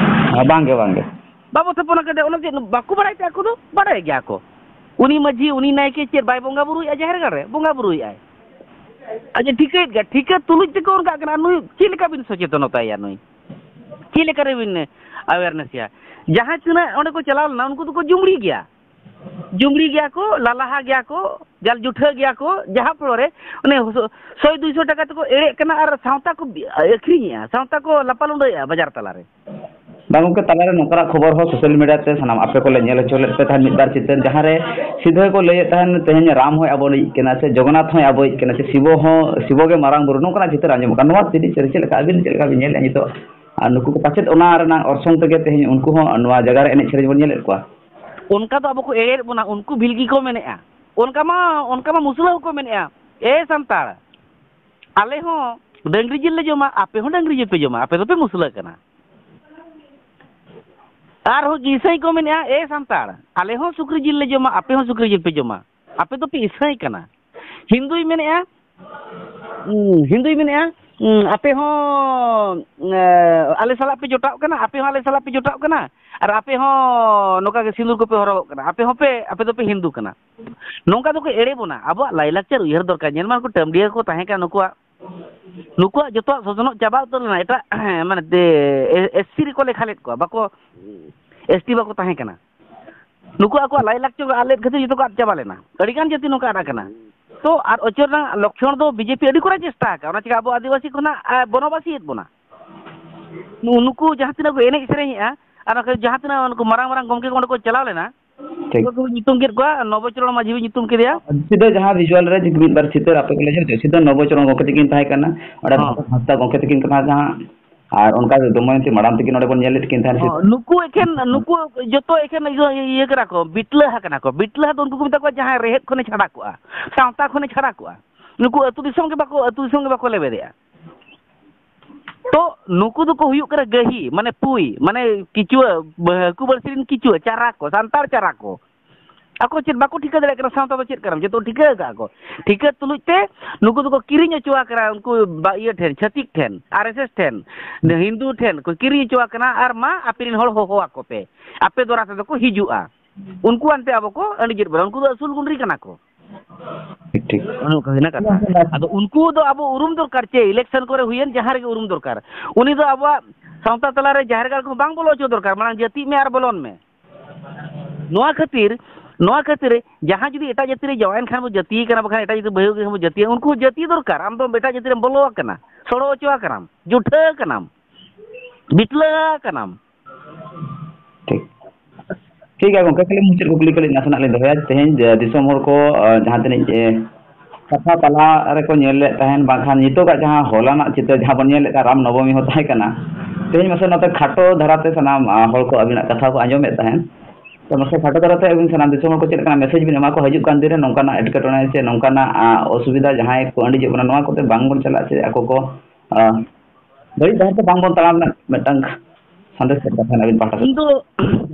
ᱦᱮᱸ, ᱵᱟᱝᱜᱮ, ᱵᱟᱝᱜᱮ᱾ ᱵᱟᱵᱚ ᱛᱷᱟᱯᱚᱱ ᱟᱠᱟᱫᱮᱭᱟ, ᱚᱱᱟ ᱪᱮᱫ ᱵᱟᱠᱚ ᱵᱟᱲᱟᱭ ᱛᱮ ᱟᱠᱚ ᱫᱚ? ᱵᱟᱲᱟᱭ ᱜᱮᱭᱟ ᱠᱚ᱾ ᱩᱱᱤ ᱢᱟᱹᱡᱷᱤ, ᱩᱱᱤ ᱱᱟᱭᱠᱮ ᱪᱮᱫ ᱵᱟᱭ ᱵᱚᱸᱜᱟ ᱵᱩᱨᱩᱭᱮᱫᱼᱟ ᱡᱟᱦᱮᱨ ᱜᱟᱲ ᱨᱮ? ᱵᱚᱸᱜᱟ ᱵᱩᱨᱩᱭᱮᱫᱼᱟᱭ᱾ ᱟᱪᱪᱷᱟ, ᱴᱷᱤᱠᱟᱹᱭᱮᱫ ᱜᱮᱭᱟ, ᱴᱷᱤᱠᱟᱹ ᱛᱩᱞᱩᱡ ᱛᱮᱠᱚ ᱚᱱᱠᱟᱜ ᱠᱟᱱᱟ᱾ ᱱᱩᱭ ᱪᱮᱫ ᱞᱮᱠᱟ ᱵᱤᱱ ᱥᱚᱪᱮᱛᱚᱱᱚᱛᱟᱭᱟ? ᱱᱩᱭ ᱪᱮᱫ ᱞᱮᱠᱟ ᱨᱮᱵᱤᱱ awareness ᱮᱭᱟ? ᱡᱟᱦᱟᱸ ᱛᱤᱱᱟᱹᱜ ᱚᱸᱰᱮ ᱠᱚ ᱪᱟᱞᱟᱣ ᱞᱮᱱᱟ, ᱩᱱᱠᱩ ᱫᱚᱠᱚ ᱡᱩᱢᱲᱤ ᱜᱮᱭᱟ, ᱡᱩᱢᱲᱤ ᱜᱮᱭᱟ ᱠᱚ, ᱞᱟᱞᱟᱦᱟ ᱜᱮᱭᱟ ᱠᱚ, ᱡᱟᱞ ᱡᱩᱴᱷᱟᱹ ᱜᱮᱭᱟ ᱠᱚ, ᱡᱟᱦᱟᱸ ᱯᱷᱚᱞᱚ ᱨᱮ ᱚᱱᱮ ᱥᱚᱭ ᱫᱩᱭᱥᱚ ᱴᱟᱠᱟ ᱛᱮᱠᱚ ᱮᱲᱮᱜ ᱠᱟᱱᱟ ᱟᱨ ᱥᱟᱶᱛᱟ ᱠᱚ ᱟᱹᱠᱷᱨᱤᱧᱮᱜᱼᱟ, ᱥᱟᱶᱛᱟ ᱠᱚ ᱞᱟᱯᱟᱞᱩᱸᱰᱟᱹᱭᱮᱜᱼᱟ ᱵᱟᱡᱟᱨ ᱛᱟᱞᱟᱨᱮ᱾ ᱵᱟᱝ ᱜᱚᱢᱠᱮ, ᱛᱟᱞᱟᱨᱮ ᱱᱚᱝᱠᱟᱱᱟᱜ ᱠᱷᱚᱵᱚᱨ ᱦᱚᱸ social media ᱛᱮ ᱥᱟᱱᱟᱢ ᱟᱯᱮ ᱠᱚᱞᱮ ᱧᱮᱞ ᱦᱚᱪᱚ ᱞᱮᱫ ᱯᱮ ᱛᱟᱦᱮᱸᱫ ᱢᱤᱫ ᱵᱟᱨ ᱪᱤᱛᱟᱹᱨ, ᱡᱟᱦᱟᱸ ᱨᱮ ᱥᱤᱫᱷᱟᱹ ᱠᱚ ᱞᱟᱹᱭᱮᱫ ᱛᱟᱦᱮᱸᱫ, "ᱛᱮᱦᱮᱧ ᱨᱟᱢ ᱦᱚᱸᱭ ᱟᱵᱚᱭᱤᱡ ᱠᱟᱱᱟ, ᱥᱮ ᱡᱚᱜᱚᱱᱱᱟᱛᱷ ᱦᱚᱸᱭ ᱟᱵᱚᱭᱤᱡ ᱠᱟᱱᱟ, ᱥᱮ ᱥᱤᱵᱚ ᱦᱚᱸ, ᱥᱤᱵᱚ ᱜᱮ ᱢᱟᱨᱟᱝ ᱵᱩᱨᱩ", ᱱᱚᱝᱠᱟᱱᱟᱜ ᱪᱤᱛᱟᱹᱨ ᱟᱸᱡᱚᱢᱚᱜ ᱠᱟᱱᱟ᱾ ᱱᱚᱣᱟ ᱤᱫᱤ ᱪᱮᱫ ᱞᱮᱠᱟ, ᱟᱹᱵᱤᱱ ᱪᱮᱫ ᱞᱮᱠᱟ ᱵᱤᱱ ᱧᱮᱞᱮᱫᱼᱟ ᱱᱤᱛᱚᱜ? ᱟᱨ ᱱᱩᱠᱩ ᱠᱚ ᱯᱟᱪᱮᱫ ᱚᱱᱟ ᱨᱮᱱᱟᱜ ᱚᱨᱥᱚᱝ ᱛᱮᱜᱮ ᱛᱮᱦᱮᱧ ᱩᱱᱠᱩ ᱦᱚᱸ ᱱᱚᱣᱟ ᱡᱟᱭᱜᱟ ᱨᱮ ᱮᱱᱮᱡ ᱥᱮᱨᱮᱧ ᱵᱚᱱ ᱧᱮᱞᱮᱫ ᱠᱚᱣᱟ᱾ ᱚᱱᱠᱟ ᱫᱚ ᱟᱵᱚ ᱠᱚ ᱮᱲᱮᱭᱮᱫ ᱵᱚᱱᱟ, ᱩᱱᱠᱩ ᱵᱷᱤᱞᱠᱤ ᱠᱚ ᱢᱮᱱᱮᱫᱼᱟ᱾ ᱚᱱᱠᱟ ᱢᱟ, ᱚᱱᱠᱟ ᱢᱟ ᱢᱩᱥᱞᱟᱹ ᱦᱚᱸᱠᱚ ᱢᱮᱱᱮᱫᱼᱟ, "ᱮ ᱥᱟᱱᱛᱟᱲ, ᱟᱞᱮ ᱦᱚᱸ ᱰᱟᱹᱝᱨᱤ ᱡᱤᱞ ᱞᱮ ᱡᱚᱢᱟ, ᱟᱯᱮ ᱦᱚᱸ ᱰᱟᱹᱝᱨᱤ ᱡᱤᱞ ᱯᱮ ᱡᱚᱢᱟ, ᱟᱯᱮ ᱫᱚᱯᱮ ᱢᱩᱥᱞᱟᱹ ᱠᱟᱱᱟ᱾" ᱟᱨᱦᱚᱸ ᱤᱥᱟᱹᱭ ᱠᱚ ᱢᱮᱱᱮᱫᱼᱟ, "ᱮ ᱥᱟᱱᱛᱟᱲ, ᱟᱞᱮ ᱦᱚᱸ ᱥᱩᱠᱨᱤ ᱡᱤᱞ ᱞᱮ ᱡᱚᱢᱟ, ᱟᱯᱮ ᱦᱚᱸ ᱥᱩᱠᱨᱤ ᱡᱤᱞ ᱯᱮ ᱡᱚᱢᱟ, ᱟᱯᱮ ᱫᱚᱯᱮ ᱤᱥᱟᱹᱭ ᱠᱟᱱᱟ᱾" ᱦᱤᱱᱫᱩᱭ ᱢᱮᱱᱮᱫᱼᱟ, ᱦᱩᱸ, ᱦᱤᱱᱫᱩᱭ ᱢᱮᱱᱮᱫᱼᱟ, ᱦᱩᱸ, "ᱟᱯᱮ ᱦᱚᱸ, ᱮ, ᱟᱞᱮ ᱥᱟᱞᱟᱜ ᱯᱮ ᱡᱚᱴᱟᱜ ᱠᱟᱱᱟ, ᱟᱯᱮ ᱦᱚᱸ ᱟᱞᱮ ᱥᱟᱞᱟᱜ ᱯᱮ ᱡᱚᱴᱟᱜ ᱠᱟᱱᱟ, ᱟᱨ ᱟᱯᱮ ᱦᱚᱸ ᱱᱚᱝᱠᱟ ᱜᱮ ᱥᱤᱸᱫᱩᱨ ᱠᱚᱯᱮ ᱦᱚᱨᱚᱜᱚᱜ ᱠᱟᱱᱟ, ᱟᱯᱮ ᱦᱚᱸᱯᱮ, ᱟᱯᱮ ᱫᱚᱯᱮ ᱦᱤᱱᱫᱩ ᱠᱟᱱᱟ᱾" ᱱᱚᱝᱠᱟ ᱫᱚᱠᱚ ᱮᱲᱮ ᱵᱚᱱᱟ᱾ ᱟᱵᱚᱣᱟᱜ ᱞᱟᱭᱼᱞᱟᱠᱪᱟᱨ ᱩᱭᱦᱟᱹᱨ ᱫᱚᱨᱠᱟᱨ᱾ ᱧᱮᱞ ᱢᱟ, ᱩᱱᱠᱩ ᱴᱟᱹᱢᱰᱤᱭᱟᱹ ᱠᱚ ᱛᱟᱦᱮᱸ ᱠᱟᱱᱟ, ᱱᱩᱠᱩᱣᱟᱜ, ᱱᱩᱠᱩᱣᱟᱜ ᱡᱚᱛᱚᱣᱟᱜ ᱥᱚᱥᱱᱚᱜ ᱪᱟᱵᱟ ᱩᱛᱟᱹᱨ ᱞᱮᱱᱟ᱾ ᱮᱴᱟᱜ, ᱢᱟᱱᱮ, ᱫᱮ-, ᱮ-, SC ᱨᱮᱠᱚ ᱞᱮᱠᱷᱟ ᱞᱮᱫ ᱠᱚᱣᱟ, ᱵᱟᱠᱚ, ST ᱵᱟᱠᱚ ᱛᱟᱦᱮᱸ ᱠᱟᱱᱟ᱾ ᱱᱩᱠᱩ ᱟᱠᱚᱣᱟᱜ ᱞᱟᱭᱼᱞᱟᱠᱪᱟᱨ ᱠᱚ ᱟᱫ ᱞᱮᱫ ᱠᱷᱟᱹᱛᱤᱨ ᱡᱚᱛᱚ ᱠᱚ ᱟᱫ ᱪᱟᱵᱟ ᱞᱮᱱᱟ᱾ ᱟᱹᱰᱤᱜᱟᱱ ᱡᱟᱹᱛᱤ ᱱᱚᱝᱠᱟ ᱟᱫ ᱟᱠᱟᱱᱟ᱾ ᱛᱚ, ᱟᱨ ᱚᱪᱚᱞ ᱨᱮᱱᱟᱜ ᱞᱚᱠᱠᱷᱚᱬ ᱫᱚ BJP ᱟᱹᱰᱤ ᱠᱚᱨᱟ ᱪᱮᱥᱴᱟ ᱟᱠᱟᱫ, ᱚᱱᱟ ᱪᱤᱠᱟ ᱟᱵᱚ ᱟᱹᱫᱤᱵᱟᱹᱥᱤ ᱠᱷᱚᱱᱟᱜ, ᱮ, ᱵᱚᱱᱚᱵᱟᱥᱤᱭᱮᱫ ᱵᱚᱱᱟ᱾ ᱱᱩ-, ᱱᱩᱠᱩ ᱡᱟᱦᱟᱸ ᱛᱤᱱᱟᱹᱜ ᱠᱚ ᱮᱱᱮᱡ ᱥᱮᱨᱮᱧᱮᱜᱼᱟ, ᱟᱨ ᱱᱚᱝᱠᱟ ᱡᱟᱦᱟᱸ ᱛᱤᱱᱟᱹᱜ ᱩᱱᱠᱩ ᱢᱟᱨᱟᱝ ᱢᱟᱨᱟᱝ ᱜᱚᱢᱠᱮ ᱠᱚ ᱚᱸᱰᱮ ᱠᱚ ᱪᱟᱞᱟᱣ ᱞᱮᱱᱟ, ᱴᱷᱤᱠ᱾ ᱩᱱᱠᱩ ᱠᱚ ᱧᱩᱛᱩᱢ ᱠᱮᱫ ᱠᱚᱣᱟ, ᱱᱚᱵᱚᱪᱚᱨᱚᱬ ᱢᱟᱹᱡᱷᱤ ᱵᱤᱱ ᱧᱩᱛᱩᱢ ᱠᱮᱫᱮᱭᱟ᱾ ᱥᱤᱫᱷᱟᱹ ᱡᱟᱦᱟᱸ visual ᱨᱮ ᱢᱤᱫ ᱵᱟᱨ ᱪᱤᱛᱟᱹᱨ ᱟᱯᱮ ᱠᱚ ᱞᱟᱹᱭ ᱦᱚᱪᱚ, ᱥᱤᱫᱷᱟᱹ ᱱᱚᱵᱚᱪᱚᱨᱚᱬ ᱜᱚᱢᱠᱮ ᱛᱟᱹᱠᱤᱱ ᱛᱟᱦᱮᱸ ᱠᱟᱱᱟ, ᱚᱸᱰᱮ ᱦᱚᱸ᱾ ᱵᱷᱟᱥᱟ ᱜᱚᱢᱠᱮ ᱛᱟᱹᱠᱤᱱ ᱠᱟᱱᱟ ᱡᱟᱦᱟᱸ, ᱟᱨ ᱚᱱᱠᱟ ᱜᱮ ᱫᱚᱢᱚᱭᱚᱱᱛᱤ ᱢᱟᱰᱟᱢ ᱛᱟᱹᱠᱤᱱ ᱚᱸᱰᱮ ᱵᱚᱱ ᱧᱮᱞ ᱞᱮᱫ ᱠᱤᱱ ᱛᱟᱦᱮᱸᱫ᱾ ᱦᱚᱸ, ᱱᱩᱠᱩ ᱮᱠᱷᱮᱱ, ᱱᱩᱠᱩ ᱡᱚᱛᱚ ᱮᱠᱷᱮᱱ ᱤᱭᱟᱹ, ᱤᱭᱟᱹ ᱠᱟᱱᱟ ᱠᱚ, ᱵᱤᱴᱞᱟᱹᱦᱟ ᱠᱟᱱᱟ ᱠᱚ᱾ ᱵᱤᱴᱞᱟᱹᱦᱟ ᱫᱚ ᱩᱱᱠᱩ ᱠᱚ ᱢᱮᱛᱟ ᱠᱚᱣᱟ ᱡᱟᱦᱟᱸᱭ ᱨᱮᱦᱮᱫ ᱠᱷᱚᱱᱮ ᱪᱷᱟᱰᱟ ᱠᱚᱜᱼᱟ, ᱥᱟᱶᱛᱟ ᱠᱷᱚᱱᱮ ᱪᱷᱟᱰᱟ ᱠᱚᱜᱼᱟ᱾ ᱱᱩᱠᱩ ᱟᱹᱛᱩ ᱫᱤᱥᱚᱢ ᱜᱮ ᱵᱟᱠᱚ, ᱟᱹᱛᱩ ᱫᱤᱥᱚᱢ ᱜᱮ ᱵᱟᱠᱚ ᱞᱮᱵᱮᱫᱮᱜᱼᱟ᱾ ᱛᱚ ᱱᱩᱠᱩ ᱫᱚᱠᱚ ᱦᱩᱭᱩᱜ ᱠᱟᱱᱟ ᱜᱟᱹᱦᱤ, ᱢᱟᱱᱮ ᱯᱩᱭ, ᱢᱟᱱᱮ ᱠᱤᱪᱩᱣᱟᱹ, ᱵᱟᱹ-, ᱦᱟᱹᱠᱩ ᱵᱟᱹᱲᱥᱤ ᱨᱮᱱ ᱠᱤᱪᱩᱣᱟᱹ, ᱪᱟᱨᱟ ᱠᱚ, ᱥᱟᱱᱛᱟᱲ ᱪᱟᱨᱟ ᱠᱚ᱾ ᱟᱠᱚ ᱪᱮᱫ ᱵᱟᱠᱚ ᱴᱷᱤᱠᱟᱹ ᱫᱟᱲᱮᱭᱟᱜ ᱠᱟᱱᱟ ᱥᱟᱶᱛᱟ ᱫᱚ ᱪᱮᱫ ᱠᱟᱱᱟ, ᱡᱚᱛᱚ ᱴᱷᱤᱠᱟᱹ ᱟᱠᱟᱫ ᱠᱚ᱾ ᱴᱷᱤᱠᱟᱹ ᱛᱩᱞᱩᱡ ᱛᱮ ᱱᱩᱠᱩ ᱫᱚᱠᱚ ᱠᱤᱨᱤᱧ ᱦᱚᱪᱚ ᱟᱠᱟᱱᱟ ᱩᱱᱠᱩ ᱵᱟ-, ᱤᱭᱟᱹ ᱴᱷᱮᱱ, ᱪᱷᱟᱹᱛᱤᱠ ᱴᱷᱮᱱ, ᱟᱨ ᱮᱥ ᱮᱥ ᱴᱷᱮᱱ, ᱦᱤᱱᱫᱩ ᱴᱷᱮᱱ ᱠᱚ ᱠᱤᱨᱤᱧ ᱦᱚᱪᱚ ᱟᱠᱟᱱᱟ, ᱟᱨ ᱢᱟ ᱟᱯᱮ ᱨᱮᱱ ᱦᱚᱲ ᱦᱚᱦᱚ ᱟᱠᱚ ᱯᱮ, ᱟᱯᱮ ᱫᱚᱨᱟ ᱛᱮᱫᱚ ᱠᱚ ᱦᱤᱡᱩᱜᱼᱟ᱾ ᱩᱱᱠᱩ ᱟᱱᱛᱮ ᱟᱵᱚ ᱠᱚ ᱟᱹᱰᱤ ᱡᱮᱫ ᱵᱚᱱᱟ, ᱩᱱᱠᱩ ᱫᱚ ᱟᱹᱥᱩᱞ ᱜᱩᱸᱰᱨᱤ ᱠᱟᱱᱟ ᱠᱚ᱾ ᱴᱷᱤᱠ, ᱴᱷᱤᱠ᱾ ᱚᱱᱮ ᱚᱱᱠᱟ ᱦᱩᱭᱱᱟ ᱠᱟᱛᱷᱟ᱾ ᱟᱫᱚ ᱩᱱᱠᱩ ᱫᱚ ᱟᱵᱚ ᱩᱨᱩᱢ ᱫᱚᱨᱠᱟᱨ, ᱪᱮ ᱤᱞᱮᱠᱥᱚᱱ ᱠᱚᱨᱮ ᱦᱩᱭᱮᱱ, ᱡᱟᱦᱟᱸ ᱨᱮᱜᱮ ᱩᱨᱩᱢ ᱫᱚᱨᱠᱟᱨ᱾ ᱩᱱᱤ ᱫᱚ ᱟᱵᱚᱣᱟᱜ ᱥᱟᱶᱛᱟ ᱛᱟᱞᱟᱨᱮ ᱡᱟᱦᱮᱨ ᱜᱟᱲ ᱠᱚᱦᱚᱸ ᱵᱟᱝ ᱵᱚᱞᱚ ᱦᱚᱪᱚ ᱫᱚᱨᱠᱟᱨ, ᱢᱟᱲᱟᱝ ᱡᱟᱹᱛᱤᱜ ᱢᱮ ᱟᱨ ᱵᱚᱞᱚᱱ ᱢᱮ᱾ ᱱᱚᱣᱟ ᱠᱷᱟᱹᱛᱤᱨ, ᱱᱚᱣᱟ ᱠᱷᱟᱹᱛᱤᱨ ᱡᱟᱦᱟᱸ ᱡᱩᱫᱤ ᱮᱴᱟᱜ ᱡᱟᱹᱛᱤ ᱨᱮ ᱡᱟᱶᱟᱭᱮᱱ ᱠᱷᱟᱱ ᱵᱚ ᱡᱟᱹᱛᱤ ᱠᱟᱱᱟ, ᱵᱟᱠᱷᱟᱱ ᱮᱴᱟᱜ ᱡᱟᱹᱛᱤ ᱵᱟᱹᱦᱩ ᱟᱹᱜᱩᱭ ᱠᱷᱟᱱ ᱵᱚ ᱡᱟᱹᱛᱤ, ᱩᱱᱠᱩ ᱦᱚᱸ ᱡᱟᱹᱛᱤ ᱫᱚᱨᱠᱟᱨ᱾ ᱟᱢ ᱫᱚ ᱮᱴᱟᱜ ᱡᱟᱹᱛᱤ ᱨᱮᱢ ᱵᱚᱞᱚ ᱟᱠᱟᱱᱟ, ᱥᱚᱲᱚ ᱦᱚᱪᱚ ᱟᱠᱟᱱᱟᱢ, ᱡᱩᱴᱷᱟᱹ ᱟᱠᱟᱱᱟᱢ, ᱵᱤᱴᱞᱟᱹ ᱟᱠᱟᱱᱟᱢ᱾ ᱴᱷᱤᱠ᱾ ᱴᱷᱤᱠ ᱜᱮᱭᱟ ᱜᱚᱢᱠᱮ, ᱠᱷᱟᱹᱞᱤ ᱢᱩᱪᱟᱹᱫ ᱠᱩᱠᱞᱤ ᱠᱷᱟᱹᱞᱤ ᱱᱟᱥᱮᱱᱟᱜ ᱞᱤᱧ ᱫᱚᱦᱚᱭᱟ᱾ ᱛᱮᱦᱮᱧ ᱡᱮ ᱫᱤᱥᱚᱢ ᱦᱚᱲ ᱠᱚ, ᱟᱸ, ᱡᱟᱦᱟᱸ ᱛᱤᱱᱟᱹᱜ, ᱮ, ᱠᱟᱛᱷᱟ ᱛᱟᱞᱟ ᱨᱮᱠᱚ ᱧᱮᱞ ᱞᱮᱫ ᱛᱟᱦᱮᱱ, ᱵᱟᱝᱠᱷᱟᱱ ᱱᱤᱛᱚᱜᱟᱜ ᱡᱟᱦᱟᱸ ᱦᱚᱞᱟᱱᱟᱜ ᱪᱤᱛᱟᱹᱨ ᱡᱟᱦᱟᱸ ᱵᱚᱱ ᱧᱮᱞ ᱞᱮᱫ ᱛᱟᱦᱮᱸ, ᱨᱟᱢ ᱱᱚᱵᱚᱢᱤ ᱦᱚᱸ ᱛᱟᱦᱮᱸ ᱠᱟᱱᱟ᱾ ᱛᱮᱦᱮᱧ ᱢᱟᱥᱮ ᱱᱚᱛᱮ ᱠᱷᱟᱴᱚ ᱫᱷᱟᱨᱟᱛᱮ ᱥᱟᱱᱟᱢ, ᱟᱸ, ᱦᱚᱲ ᱠᱚ ᱟᱹᱵᱤᱱᱟᱜ ᱠᱟᱛᱷᱟ ᱠᱚ ᱟᱸᱡᱚᱢᱮᱫ ᱛᱟᱦᱮᱸᱫ᱾ ᱛᱚ ᱢᱟᱥᱮ ᱠᱷᱟᱴᱚ ᱫᱷᱟᱨᱟᱛᱮ ᱟᱹᱵᱤᱱ ᱥᱟᱱᱟᱢ ᱫᱤᱥᱚᱢ ᱦᱚᱲ ᱠᱚ ᱪᱮᱫ ᱞᱮᱠᱟᱱᱟᱜ ᱢᱮᱥᱮᱡᱽ ᱵᱤᱱ ᱮᱢᱟ ᱠᱚᱣᱟ ᱦᱤᱡᱩᱜ ᱠᱟᱱ ᱫᱤᱱ ᱨᱮ ᱱᱚᱝᱠᱟᱱᱟᱜ ᱮᱴᱠᱮᱴᱚᱬᱮ ᱥᱮ ᱱᱚᱝᱠᱟᱱᱟᱜ, ᱟᱸ, ᱚᱥᱩᱵᱤᱫᱷᱟ ᱡᱟᱦᱟᱸᱭ ᱠᱚ ᱟᱹᱰᱤᱡᱚᱜ ᱠᱟᱱᱟ, ᱱᱚᱣᱟ ᱠᱚᱛᱮ ᱵᱟᱝᱵᱚᱱ ᱪᱟᱞᱟᱜᱼᱟ ᱥᱮ ᱟᱠᱚ ᱠᱚ, ᱟᱸ, ᱵᱟᱹᱲᱤᱡ ᱰᱟᱦᱟᱨ ᱛᱮ ᱵᱟᱝᱵᱚᱱ ᱛᱟᱲᱟᱢ ᱨᱮᱱᱟᱜ ᱢᱤᱫᱴᱟᱝ ᱥᱟᱸᱫᱮᱥ ᱪᱮᱫ ᱠᱟᱛᱷᱟ ᱟᱹᱵᱤᱱ ᱯᱟᱦᱴᱟ ᱥᱮᱫ? ᱤᱧ ᱫᱚ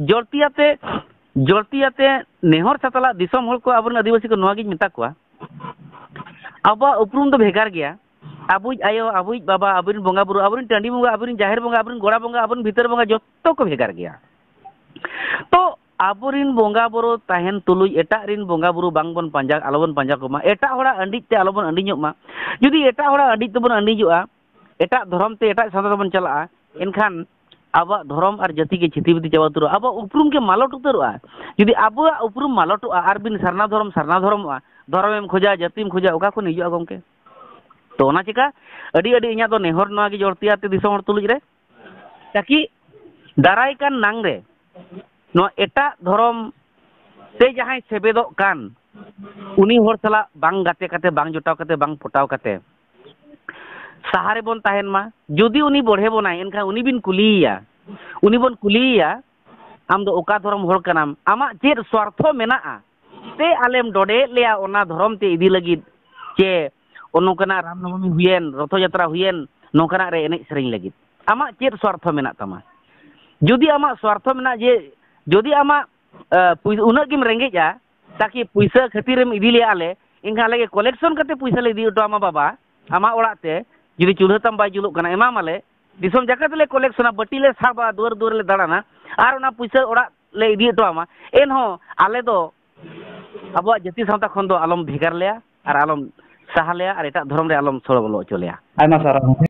ᱡᱚᱲᱛᱤᱭᱟᱛᱮ, ᱡᱚᱲᱛᱤᱭᱟᱛᱮ ᱱᱮᱦᱚᱨ ᱥᱟᱛᱞᱟᱜ ᱫᱤᱥᱚᱢ ᱦᱚᱲ ᱠᱚ, ᱟᱵᱚᱨᱮᱱ ᱟᱹᱫᱤᱵᱟᱹᱥᱤ ᱠᱚ ᱱᱚᱣᱟᱜᱤᱧ ᱢᱮᱛᱟ ᱠᱚᱣᱟ, ᱟᱵᱚᱣᱟᱜ ᱩᱯᱨᱩᱢ ᱫᱚ ᱵᱷᱮᱜᱟᱨ ᱜᱮᱭᱟ᱾ ᱟᱵᱚᱭᱤᱡ ᱟᱭᱳ, ᱟᱵᱚᱭᱤᱡ ᱵᱟᱵᱟ, ᱟᱵᱚᱨᱮᱱ ᱵᱚᱸᱜᱟ ᱵᱩᱨᱩ, ᱟᱵᱚᱨᱮᱱ ᱴᱟᱺᱰᱤ ᱵᱚᱸᱜᱟ, ᱟᱵᱚᱨᱮᱱ ᱡᱟᱦᱮᱨ ᱵᱚᱸᱜᱟ, ᱟᱵᱚᱨᱮᱱ ᱜᱚᱲᱟ ᱵᱚᱸᱜᱟ, ᱟᱵᱚᱨᱮᱱ ᱵᱷᱤᱛᱟᱹᱨ ᱵᱚᱸᱜᱟ, ᱡᱚᱛᱚ ᱠᱚ ᱵᱷᱮᱜᱟᱨ ᱜᱮᱭᱟ᱾ ᱛᱚ ᱟᱵᱚᱨᱮᱱ ᱵᱚᱸᱜᱟ ᱵᱩᱨᱩ ᱛᱟᱦᱮᱱ ᱛᱩᱞᱩᱡ ᱮᱴᱟᱜ ᱨᱮᱱ ᱵᱚᱸᱜᱟ ᱵᱩᱨᱩ ᱵᱟᱝᱵᱚᱱ ᱯᱟᱸᱡᱟ, ᱟᱞᱚᱵᱚᱱ ᱯᱟᱸᱡᱟ ᱠᱚᱢᱟ, ᱮᱴᱟᱜ ᱦᱚᱲᱟᱜ ᱟᱺᱰᱤᱡ ᱛᱮ ᱟᱞᱚᱵᱚᱱ ᱟᱺᱰᱤᱧᱚᱜ ᱢᱟ᱾ ᱡᱩᱫᱤ ᱮᱴᱟᱜ ᱦᱚᱲᱟᱜ ᱟᱺᱰᱤᱡ ᱛᱮᱵᱚᱱ ᱟᱺᱰᱤᱡᱚᱜᱼᱟ, ᱮᱴᱟᱜ ᱫᱷᱚᱨᱚᱢ ᱛᱮ, ᱮᱴᱟᱜ ᱥᱟᱶᱛᱟ ᱛᱮᱵᱚᱱ ᱪᱟᱞᱟᱜᱼᱟ, ᱮᱱᱠᱷᱟᱱ ᱟᱵᱚᱣᱟᱜ ᱫᱷᱚᱨᱚᱢ ᱟᱨ ᱡᱟᱹᱛᱤ ᱜᱮ ᱪᱷᱤᱛᱤ ᱵᱤᱛᱤ ᱪᱟᱵᱟ ᱩᱛᱟᱹᱨᱚᱜᱼᱟ, ᱟᱵᱚᱣᱟᱜ ᱩᱯᱨᱩᱢ ᱜᱮ ᱢᱟᱞᱚᱴ ᱩᱛᱟᱹᱨᱚᱜᱼᱟ᱾ ᱡᱩᱫᱤ ᱟᱵᱚᱣᱟᱜ ᱩᱯᱨᱩᱢ ᱢᱟᱞᱚᱴᱚᱜᱼᱟ, ᱟᱨ ᱵᱤᱱ ᱥᱟᱨᱱᱟ ᱫᱷᱚᱨᱚᱢ, ᱥᱟᱨᱱᱟ ᱫᱷᱚᱨᱚᱢᱚᱜᱼᱟ, ᱫᱷᱚᱨᱚᱢᱮᱢ ᱠᱷᱚᱡᱟ, ᱡᱟᱹᱛᱤᱢ ᱠᱷᱚᱡᱟ, ᱚᱠᱟ ᱠᱷᱚᱱ ᱦᱤᱡᱩᱜᱼᱟ ᱜᱚᱢᱠᱮ? ᱛᱚ ᱚᱱᱟ ᱪᱤᱠᱟ ᱟᱹᱰᱤ, ᱟᱹᱰᱤ ᱤᱧᱟᱹᱜ ᱫᱚ ᱱᱮᱦᱚᱨ ᱱᱚᱣᱟ ᱜᱮ ᱡᱚᱲᱛᱤᱭᱟᱛᱮ ᱫᱤᱥᱚᱢ ᱦᱚᱲ ᱛᱩᱞᱩᱡ ᱨᱮ, ᱛᱟᱠᱤ ᱫᱟᱨᱟᱭ ᱠᱟᱱ ᱱᱟᱝ ᱨᱮ ᱱᱚᱣᱟ ᱮᱴᱟᱜ ᱫᱷᱚᱨᱚᱢ ᱛᱮ ᱡᱟᱦᱟᱸᱭ ᱥᱮᱵᱮᱫᱚᱜ ᱠᱟᱱ, ᱩᱱᱤ ᱦᱚᱲ ᱥᱟᱞᱟᱜ ᱵᱟᱝ ᱜᱟᱛᱮ ᱠᱟᱛᱮ, ᱵᱟᱝ ᱡᱚᱴᱟᱣ ᱠᱟᱛᱮ, ᱵᱟᱝ ᱯᱚᱴᱟᱣ ᱠᱟᱛᱮ ᱥᱟᱦᱟ ᱨᱮᱵᱚᱱ ᱛᱟᱦᱮᱱ ᱢᱟ᱾ ᱡᱩᱫᱤ ᱩᱱᱤ ᱵᱚᱲᱦᱮ ᱵᱚᱱᱟᱭ, ᱮᱱᱠᱷᱟᱱ ᱩᱱᱤ ᱵᱤᱱ ᱠᱩᱞᱤᱭᱮᱭᱟ, ᱩᱱᱤ ᱵᱚᱱ ᱠᱩᱞᱤᱭᱮᱭᱟ, "ᱟᱢ ᱫᱚ ᱚᱠᱟ ᱫᱷᱚᱨᱚᱢ ᱦᱚᱲ ᱠᱟᱱᱟᱢ? ᱟᱢᱟᱜ ᱪᱮᱫ ᱥᱣᱟᱨᱛᱷᱚ ᱢᱮᱱᱟᱜᱼᱟ ᱛᱮ ᱟᱞᱮᱢ ᱰᱚᱰᱮᱭᱮᱫ ᱞᱮᱭᱟ ᱚᱱᱟ ᱫᱷᱚᱨᱚᱢ ᱛᱮ ᱤᱫᱤ ᱞᱟᱹᱜᱤᱫ?" ᱪᱮ ᱚᱱ-, ᱱᱚᱝᱠᱟᱱᱟᱜ ᱨᱟᱢ ᱱᱚᱵᱚᱢᱤ ᱦᱩᱭᱮᱱ, ᱨᱚᱛᱷᱚ ᱡᱟᱛᱨᱟ ᱦᱩᱭᱮᱱ, ᱱᱚᱝᱠᱟᱱᱟᱜ ᱨᱮ ᱮᱱᱮᱡ ᱥᱮᱨᱮᱧ ᱞᱟᱹᱜᱤᱫ? ᱟᱢᱟᱜ ᱪᱮᱫ ᱥᱣᱟᱨᱛᱷᱚ ᱢᱮᱱᱟᱜ ᱛᱟᱢᱟ? ᱡᱩᱫᱤ ᱟᱢᱟᱜ ᱥᱣᱟᱨᱛᱷᱚ ᱢᱮᱱᱟᱜ ᱡᱮ, ᱡᱩᱫᱤ ᱟᱢᱟᱜ ᱮ, ᱯᱩᱭ- ᱩᱱᱟᱹᱜ ᱜᱮᱢ ᱨᱮᱸᱜᱮᱡᱼᱟ, ᱛᱟᱠᱤ ᱯᱩᱭᱥᱟᱹ ᱠᱷᱟᱹᱛᱤᱨᱮᱢ ᱤᱫᱤ ᱞᱮᱭᱟ ᱟᱞᱮ, ᱮᱱᱠᱷᱟᱱ ᱟᱞᱮ ᱜᱮ ᱠᱚᱞᱮᱠᱥᱚᱱ ᱠᱟᱛᱮ ᱯᱩᱭᱥᱟᱹ ᱞᱮ ᱤᱫᱤ ᱦᱚᱴᱚ ᱟᱢᱟ ᱵᱟᱵᱟ, ᱟᱢᱟᱜ ᱚᱲᱟᱜ ᱛᱮ᱾ ᱡᱩᱫᱤ ᱪᱩᱞᱦᱟᱹ ᱛᱟᱢ ᱵᱟᱭ ᱡᱩᱞᱩᱜ ᱠᱟᱱᱟ, ᱮᱢᱟᱢᱟᱞᱮ᱾ ᱫᱤᱥᱚᱢ ᱡᱟᱠᱟᱛ ᱞᱮ ᱠᱚᱞᱮᱠᱥᱚᱱᱟ, ᱵᱟᱹᱴᱤ ᱞᱮ ᱥᱟᱵᱟ, ᱫᱩᱣᱟᱹᱨ ᱫᱩᱣᱟᱹᱨ ᱞᱮ ᱫᱟᱬᱟᱱᱟ, ᱟᱨ ᱚᱱᱟ ᱯᱩᱭᱥᱟᱹ ᱚᱲᱟᱜ ᱞᱮ ᱤᱫᱤ ᱦᱚᱴᱚ ᱟᱢᱟ᱾ ᱮᱱᱦᱚᱸ ᱟᱞᱮ ᱫᱚ ᱟᱵᱚᱣᱟᱜ ᱡᱟᱹᱛᱤ ᱥᱟᱶᱛᱟ ᱠᱷᱚᱱ ᱫᱚ ᱟᱞᱚᱢ ᱵᱷᱮᱜᱟᱨ ᱞᱮᱭᱟ, ᱟᱨ ᱟᱞᱚᱢ ᱥᱟᱦᱟ ᱞᱮᱭᱟ, ᱟᱨ ᱮᱴᱟᱜ ᱫᱷᱚᱨᱚᱢ ᱨᱮ ᱟᱞᱚᱢ ᱥᱚᱲᱚ ᱵᱚᱞᱚ ᱦᱚᱪᱚ ᱞᱮᱭᱟ᱾ ᱟᱭᱢᱟ ᱥᱟᱨᱦᱟᱣ᱾